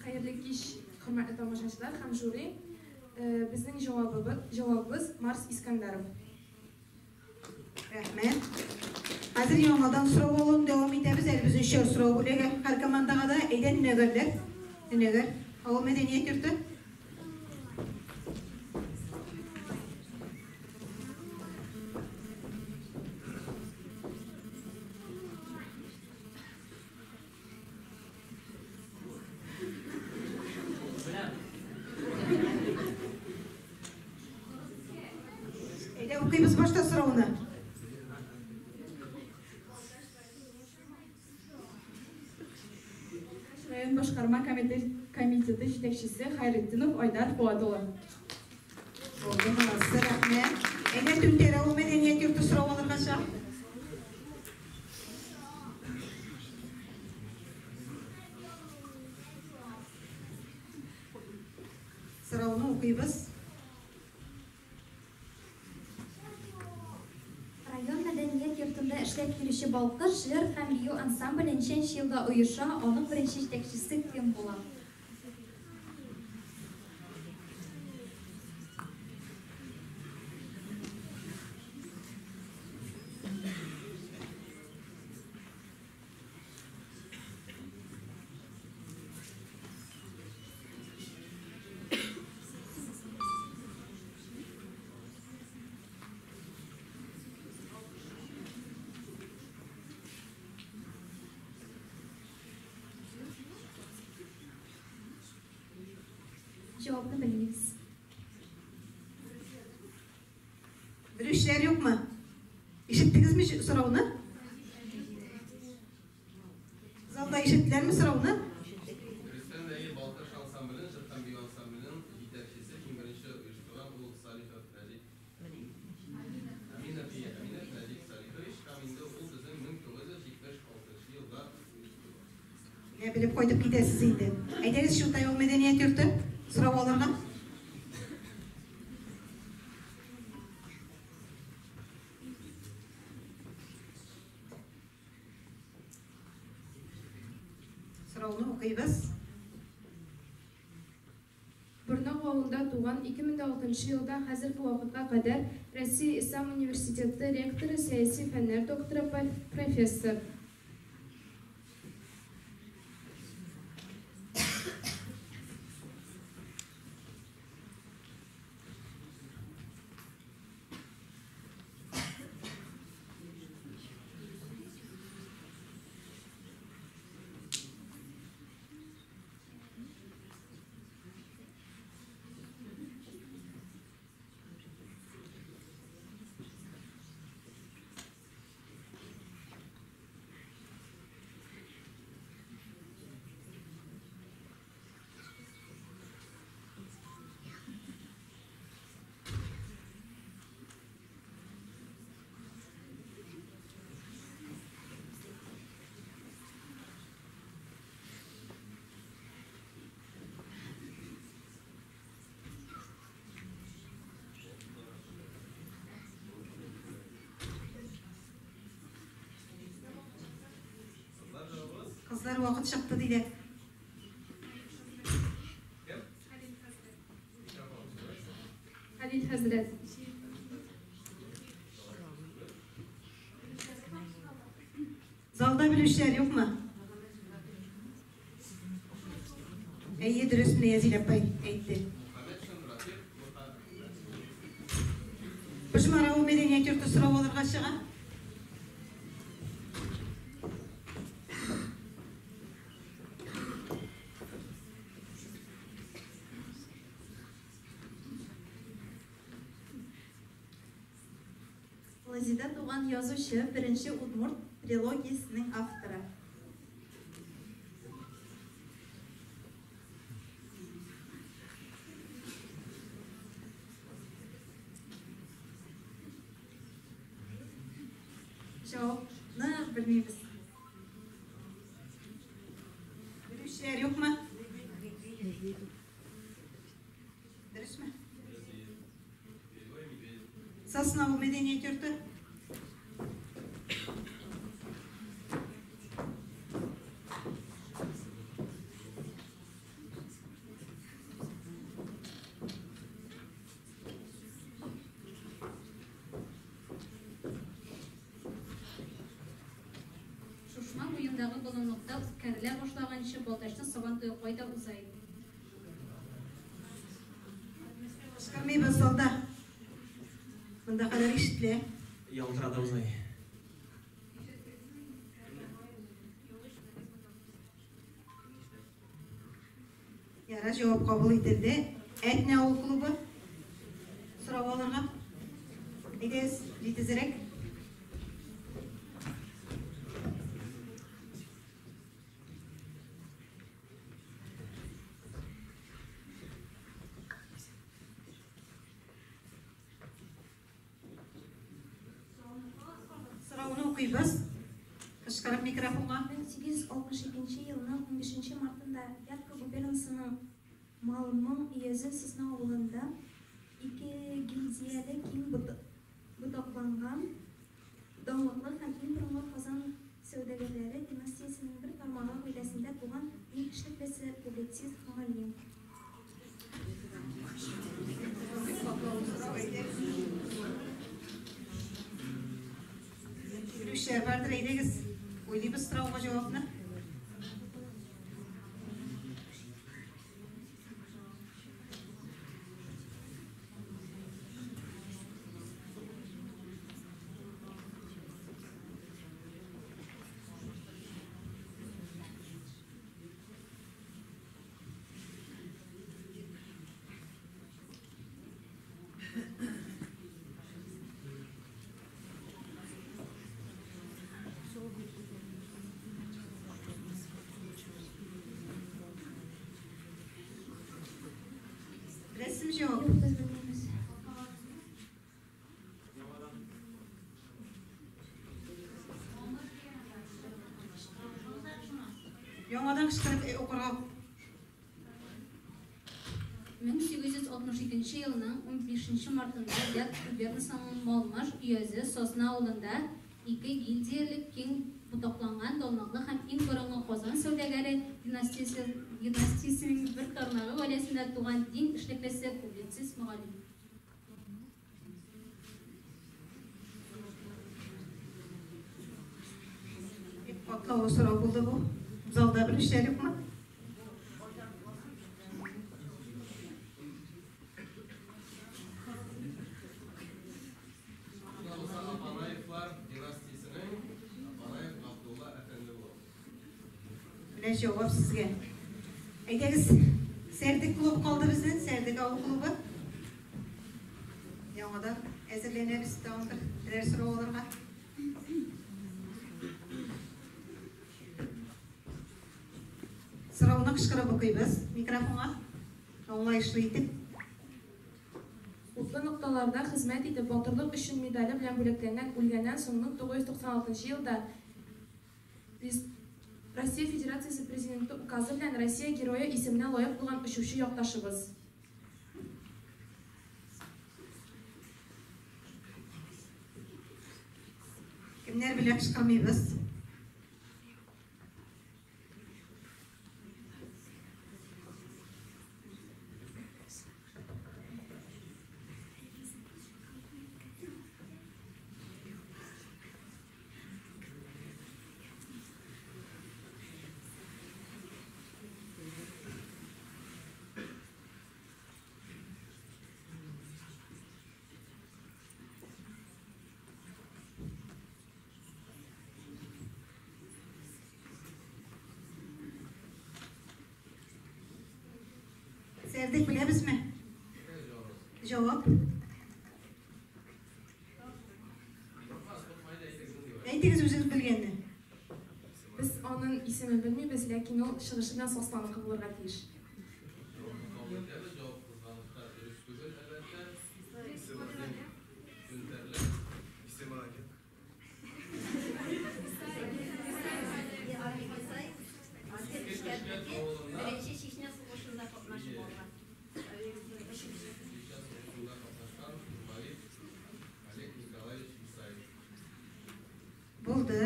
L: Хәерле кич, хөрмәтле тамашачылар һәм жюри. Безнең җавабыбыз Марс Искәндәров.
A: Рәхмәт. Хәзер яңадан сорау алуын дәвам итәбез. Әле без өчәр сорау бүләге һәр командага да. Әйдә, Нөнәгәрләр. Нөнәгәр авыл мәдәният йорты. Әйдә, укыйбыз башта сорауны.
L: Район башкарма комитеты җитәкчесе Хайретдинов Айдар Фуат улы.
A: Булды, молодцы, рәхмәт. Әйдә, Түнтәр авыл мәдәният йорты сорау алырга чыга. Сорауны укыйбыз.
D: Район мәдәният йортында эшләп килүче Балкыш җыр һәм бию ансамбле ничәнче елда оеша, аның беренче җитәкчесе кем була? Җавапны белмибез.
A: Белүчеләр юкмы? Ишеттегезме сорауны? Залда ишеттеләрме сорауны?
R: Дөрестән дә, Балтач ансамблен, җыр һәм бию ансамбленең җитәкчесе иң беренче оештырган ул Салихов Нәҗип. Әминов, ие, Әминов Нәҗип Салихович һәм инде ул безнең 1976 елда оештырыла.
A: Менә белеп кайтып китәсез инде. Әйдәгез, Чутай авыл мәдәният йорты сорау алырга. Сорауны укыйбыз.
L: Борнак авылында туган 2006 елда хәзерге вакытка кадәр Россия Ислам университеты ректоры, сәяси фәннәр докторы, профессор.
A: Кызлар вакыт чыкты диләр.
L: Хәлил хәзрәт.
A: Залда белүчеләр юкмы? Әйе, дөрес менә Язил апай әйтте. Пошмар авыл мәдәният йорты сорау алырга чыга.
F: Лозида туган язучы, беренче удмурт трилогиясенең авторы.
A: Җавапны белмибез. Белүчеләр юкмы? Дөресме? Сосна авыл мәдәният йорты.
B: Шушма буендагы болынлыкта үткәрелә башлаганчы Балтачның Сабан туе кайда уза иде?
A: Кычкырмыйбыз залда. Монда кадәр ишетелә.
P: Ялтырада уза.
A: Ярар, җавап кабул ителде. Әтнә авыл клубы сорау алырга. Әйдәгез, җитезрәк. Сорауны укыйбыз. Кычкырып микрофонга.
D: 1862 елның 15 мартында Вятка губернасының Малмың өязе Сосна авылында ике гильдияле киң ботакланган данлыклы һәм иң борынгы Казан сәүдәгәрләре династиясенең бер тармагы гаиләсендә туган дин эшлеклесе, публицист, мөгаллим.
A: Белүчеләр бардыр, әйдәгез, уйлыйбыз сорауга җавапны. Беләсезме җавап?
D: Юк, без белмибез.
A: Яңадан кычкырып э, укырга.
B: 1862 елның 15 мартында Вятка губернасының Малмыж өязе Сосна авылында ике гильдияле киң ботакланган данлыклы һәм иң борынгы Казан сәүдәгәре династиясе династиясенең бер тармагы гаиләсендә туган дин эшлеклесе, публицист, мөгаллим.
A: Бик катлаулы сорау булды бу. Залда белүчеләр юкмы?
R: Шунда булса Апанаевлар династиясенең Апанаев Габдулла әфәнде була.
A: Менә җавап сезгә. Әйдәгез, Сәрдек клубы калды безнең, Сәрдек авыл клубы. Яңадан әзерләнәбез тагын бер берәр сорау алырга. Сорауны кычкырып укыйбыз микрофонга. Аңлаешлы итеп.
L: Утлы нокталарда хезмәт итеп, Батырлык өчен медале белән бүләкләнгән, үлгәннән соң 1996 елда Россия Федерациясе Президенты Указы белән Россия Герое исеменә лаек булган очучы якташыбыз.
A: Кемнәр белә кычкырмыйбыз. Үткәрдек, беләбезме? Җавап. Әйтегез үзегез белгәнне.
L: Без аның исемен белмибез, ләкин ул чыгышы белән Сосланыкы булырга тиеш.
R: Җавапны кабул итәбез. Җавап кызганычка дөрес түгел, әлбәттә. Исемебезнең Түнтәрле.
E: Исеме Олег.
R: Иске Көшкәт авылында
J: Беренче Чечня сугышында катнашып алган.
R: Чечня сугышында катнашкан инвалид Олег Николаевич Исаев.
A: Булды.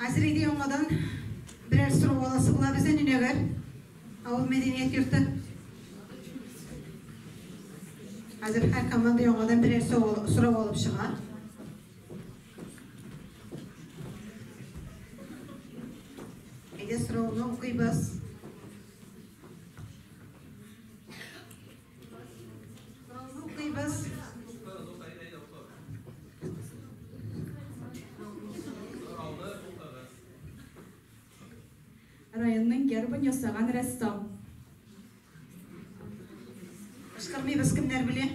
A: Хәзер инде яңадан берәр сорау аласы була бездән Нөнәгәр авыл мәдәният йорты. Хәзер һәр команда яңадан берәр сорау алып чыга. Әйдә сорауны укыйбыз. Сорауны укыйбыз.
R: Сорауны укыгыз.
C: Районның гербын ясаган рәссам.
A: Кычкырмыйбыз, кемнәр белә?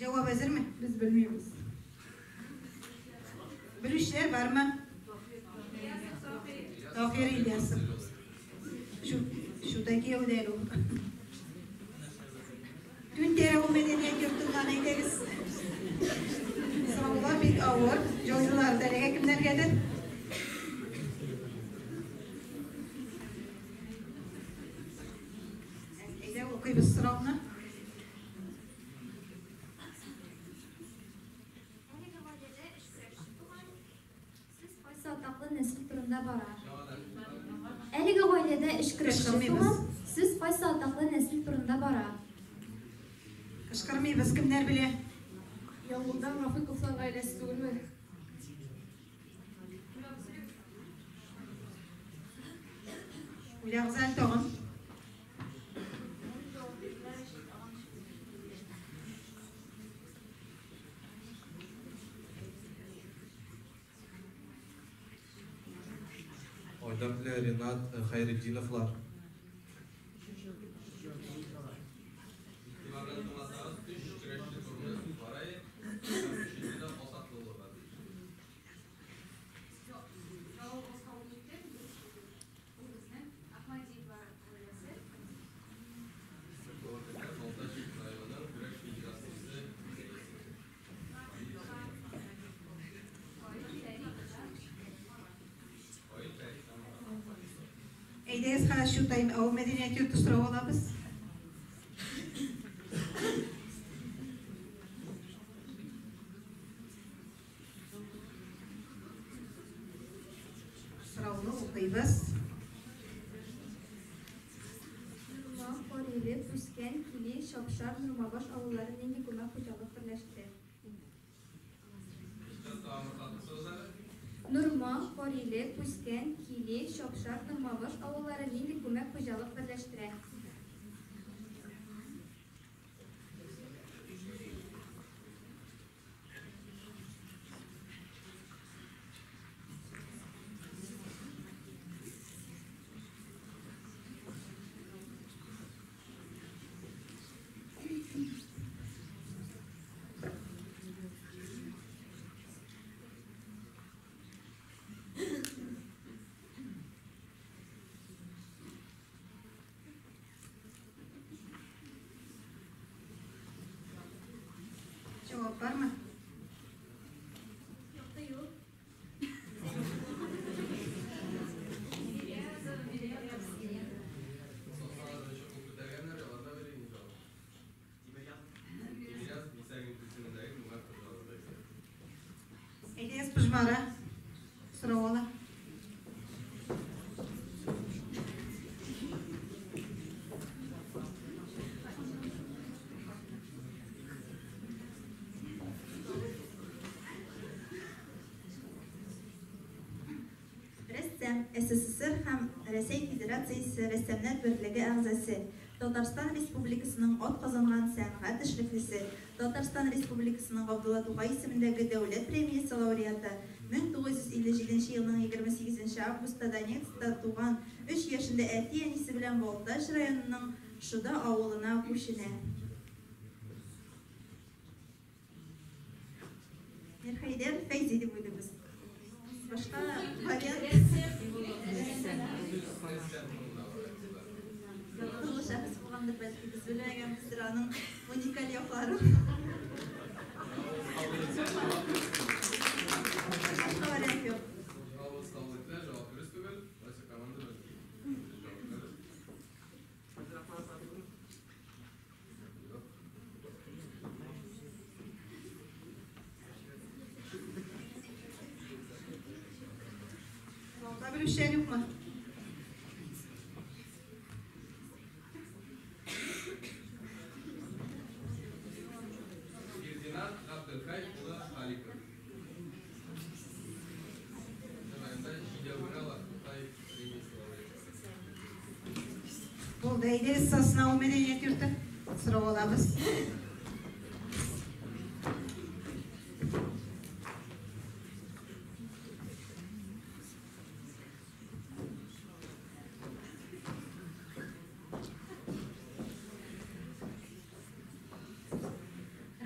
A: Җавап әзерме?
C: Без белмибез.
A: Белүчеләр бармы? Таһир Ильясов. Шута кияүдә әле ул. Түнтәр авыл мәдәният йортыннан әйдәгез. Сораулар бик авыр. Җайлылар да эләгә кемнәргәдер. Әйдә укыйбыз сорауны.
D: Әлеге гаиләдә өч көрәшче туган. Сүз кайсы атаклы нәсел турында бара? Әлеге гаиләдә өч көрәшче
A: Кычкырмыйбыз.
D: туган. Сүз кайсы атаклы нәсел турында бара?
A: Кычкырмыйбыз, кемнәр белә?
L: Яңгулдан Рафыйковлар гаиләсе түгелме?
A: Уйлагыз әле тагын.
U: Айдар белән Ренат Хәйретдиновлар.
R: Игътибар белән тыңласагыз, өч көрәшче турында сүз бара һәм өченче дә Асатлы булырга тиеш.
N: Җавабыбыз кабул итте. Ул безнең Ахмадиевлар гаиләсе.
R: Балтач районының көрәш федерациясе рәисе. Фаил Фәрит һәм Марат Фарисов.
A: Әйдәгез, хәзер Чутай авыл мәдәният йорты сорау алабыз. Сорауны укыйбыз.
D: Нурма, Кариле, Пүскән, Кили, Чапшар, Нурмабаш авылларын нинди күмәк хуҗалык берләштерә? Нурма, Кариле, Пүскән, Кили, Чапшар, Нурмабаш авылларын нинди күмәк хуҗалык берләштерә?
A: Җавап бармы?
N: Юк та юк.
R: Сосналар өчен кул күтәргәннәр, аларга бирегез җавап. Тимиряз Бисәгин исемендәге күмәк хуҗалыгы.
A: Әйдәгез, Пыжмара. Сорау ала.
F: СССР һәм Рәсәй Федерациясе Рәссамнар берлеге әгъзасы, Татарстан Республикасының атказанган сәнгать эшлеклесе, Татарстан Республикасының Габдулла Тукай исемендәге Дәүләт премиясе лауреаты, 1957 елның 28 нче августта Донецкта туган, өч яшендә әти-әнисе белән Балтач районының Шода авылына күченә. Мирхәйдәр Фәйзи дип уйлыйбыз. Башка вариант. Ягымлы шәхес булгандыр, бәлки без белмәгәнбездер аның уникаль якларын. Башка вариант юк.
R: Җавабыбыз кабул ителә, җавап дөрес түгел. Кайсы команда бәлки җавап бирер.
A: Балта белүчеләр юкмы?
R: Фердинанд Габделхәй улы Халиков. Районда җидәү генә ала, Тукай премиясе лауреаты.
A: Булды, әйдәгез Сосна авыл мәдәният йорты. Сорау алабыз.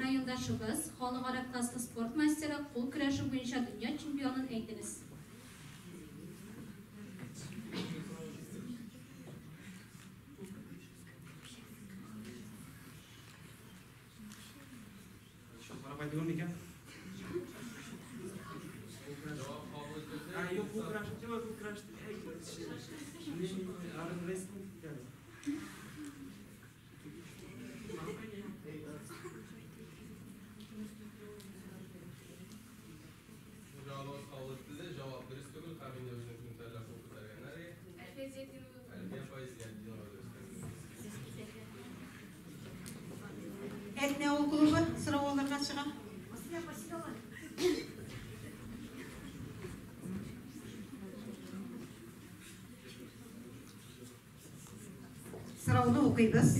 B: Райондашыбыз, халыкара класслы спорт мастеры, кул көрәше буенча дөнья чемпионын әйтегез.
P: Карап түгел микән?
R: Җавап кабул ителде.
P: А, юк, кул көрәше түгел, кул көрәше. Армрестлинг.
R: Җавабыбыз кабул ителде. Җавап дөрес түгел һәм инде безнең түнтәрләр кул күтәргәннәр.
L: Әлфия Зиятдинова.
R: Әлфия апа Зиятдинова дөрес.
A: Әтнә авыл клубы сорау алырга чыга. Сорауны укыйбыз.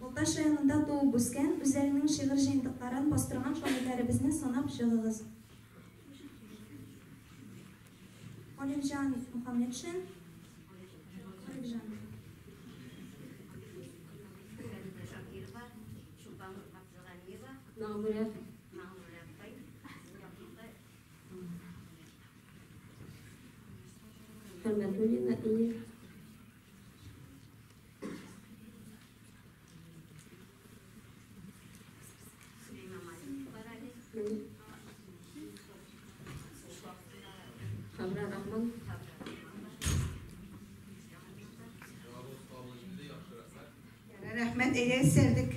D: Балтач районында туып үскән, үзләренең шигырь җыентыкларын бастырган шагыйрьләребезне санап чыгыгыз. Галимҗан Мөхәммәтшин. Галимҗан.
J: Фәридә Шакирова, Чулпан Габделганиева,
B: Мәгъмүрә.
J: Мәгъмүрә апай, якында
K: Хөрмәтуллина и
J: Сөләйман Маликов бар әле.
K: Хабра Рахман.
R: Җавабыбыз кабул ителде. Яхшы, рәхмәт.
A: Рәхмәт, әйдәгез Сәрдек.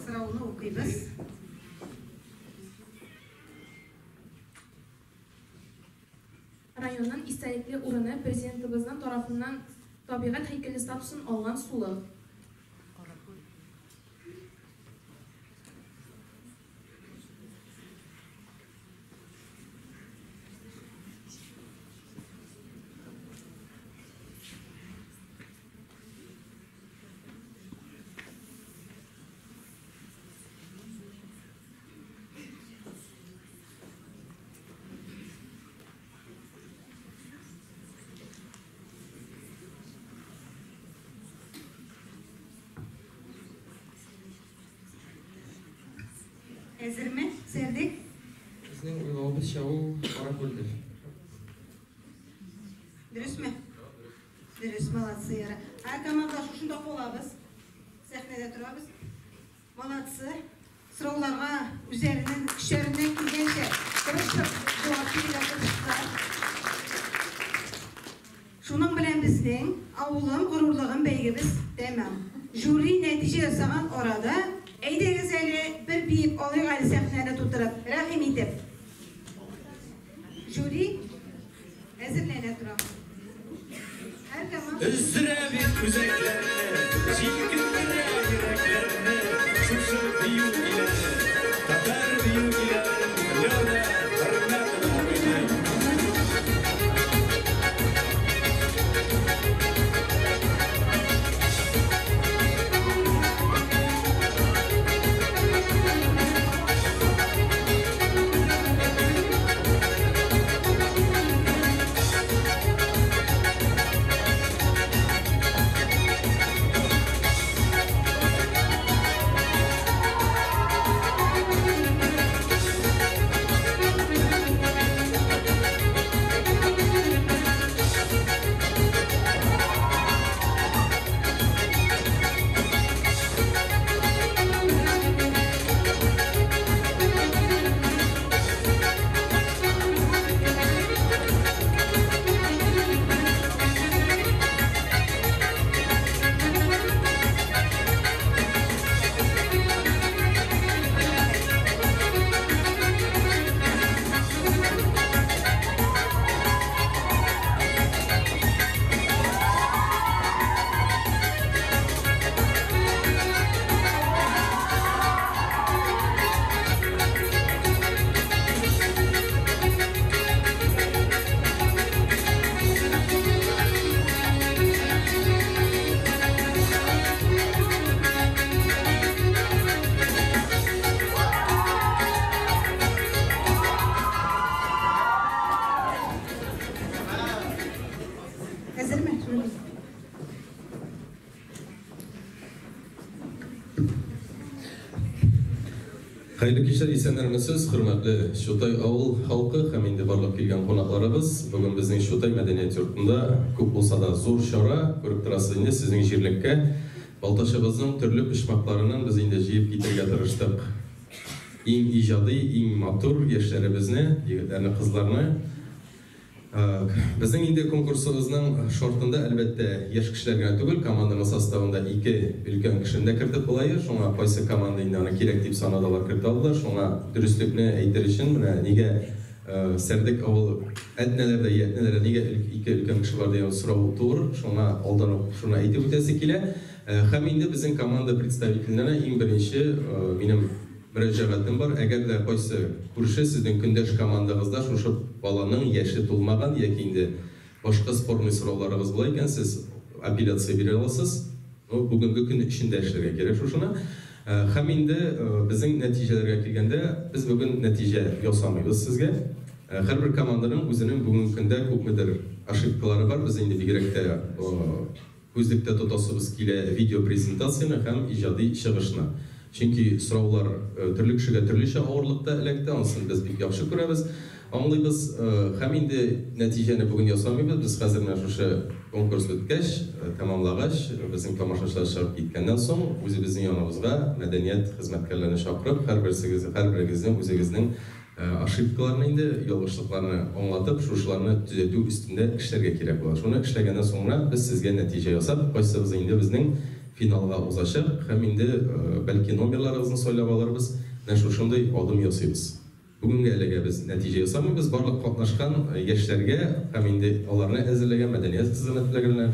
A: Сорауны укыйбыз.
L: Районның истәлекле урыны Президентыбызның тарафыннан табигать һәйкәле статусын алган сулык.
A: Әзерме, Сәрдек?
U: Безнең уйлавыбызча, ул Каракүлдер.
A: Дөресме? Дөрес, молодцы, яра. Ә команда шушында калабыз. Сәхнәдә торабыз. Молодцы. Сорауларга үзләренең көчләреннән килгәнчә тырышып җавап бирергә тырыштылар. Шуның белән безнең авыл сәхнәне тутырып, рәхим итеп. Жюри әзерләнә тора. Һәр команда
E: Өздерә бит үзәкләрне, җилкендерә йөрәкләрне, шушы бию көйләре, татар бию көйләрен Лена Хөрмәтова уйный.
A: Әзерме? Жюри.
R: Хәерле кичләр, исәннәрмесез, хөрмәтле Чутай авыл халкы һәм инде барлык килгән кунакларыбыз. Бүген безнең Чутай мәдәният йортында күп булса да зур чара, күреп торасыз инде, сезнең җирлеккә Балтачыбызның төрле почмакларыннан без инде җыеп китергә тырыштык. Иң иҗади, иң матур яшьләребезне, егетләрне, кызларны. Безнең инде конкурсыбызның шартында, әлбәттә, яшь кешеләр генә түгел, команданың составында ике өлкән кешене дә кертеп була. Шуңа кайсы команда инде аны кирәк дип санады, алар кертә алдылар. Шуңа дөреслекне әйтер өчен, менә нигә Сәрдек авыл Әтнәләрдә, Ятнәләрдә нигә ике өлкән кеше бар дигән сорау туыр. Шуңа алдан ук шуны әйтеп үтәсе килә. Һәм инде безнең команда представительләренә иң беренче минем мөрәҗәгатем бар. Әгәр дә кайсы күрше сезнең көндәш командагызда шушы баланың яше тулмаган яки инде башка спорный сорауларыгыз була икән, сез апелляция бирә аласыз. Ну, бүгенге көн эчендә эшләргә кирәк шушыны. Һәм инде безнең нәтиҗәләргә килгәндә, без бүген нәтиҗә ясамыйбыз сезгә. Һәрбер команданың үзенең бүгенге көндә күпмедер ошибкалары бар. Без инде бигрәк тә күзлектә тотасыбыз килә видеопрезентацияне һәм иҗади чыгышны. Чөнки сораулар төрле кешегә төрлечә авырлыкта эләкте, анысын без бик яхшы күрәбез, аңлыйбыз. Һәм инде нәтиҗәне бүген ясамыйбыз. Без хәзер менә шушы конкурс беткәч, тәмамлагач, безнең тамашачылар чыгып киткәннән соң, үзебезнең яныбызга мәдәният хезмәткәрләрен чакырып, һәрберсегез, һәрберегезнең үзегезнең ошибкаларны инде, ялгышлыкларны аңлатып, шушыларны төзәтү өстендә эшләргә кирәк була. Шуны эшләгәннән соң гына без сезгә нәтиҗә ясап, кайсыбыз инде безнең финалга узачак һәм инде бәлки номерларыгызны сайлап алырбыз. Менә шушындый адым ясыйбыз. Бүгенге әлегә без нәтиҗә ясамыйбыз. Барлык катнашкан яшьләргә һәм инде аларны әзерләгән мәдәният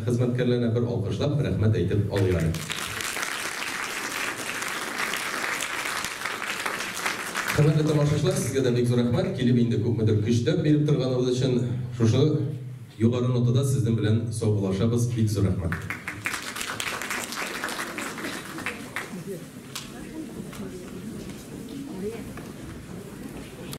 R: хезмәткәрләренә бер алкышлап, рәхмәт әйтеп алыйк әле. Хөрмәтле тамашачылар, сезгә дә бик зур рәхмәт. Килеп инде күпмедер көч-дәрт биреп торганыгыз өчен шушы югары нотада сезнең белән саубуллашабыз. Бик зур рәхмәт.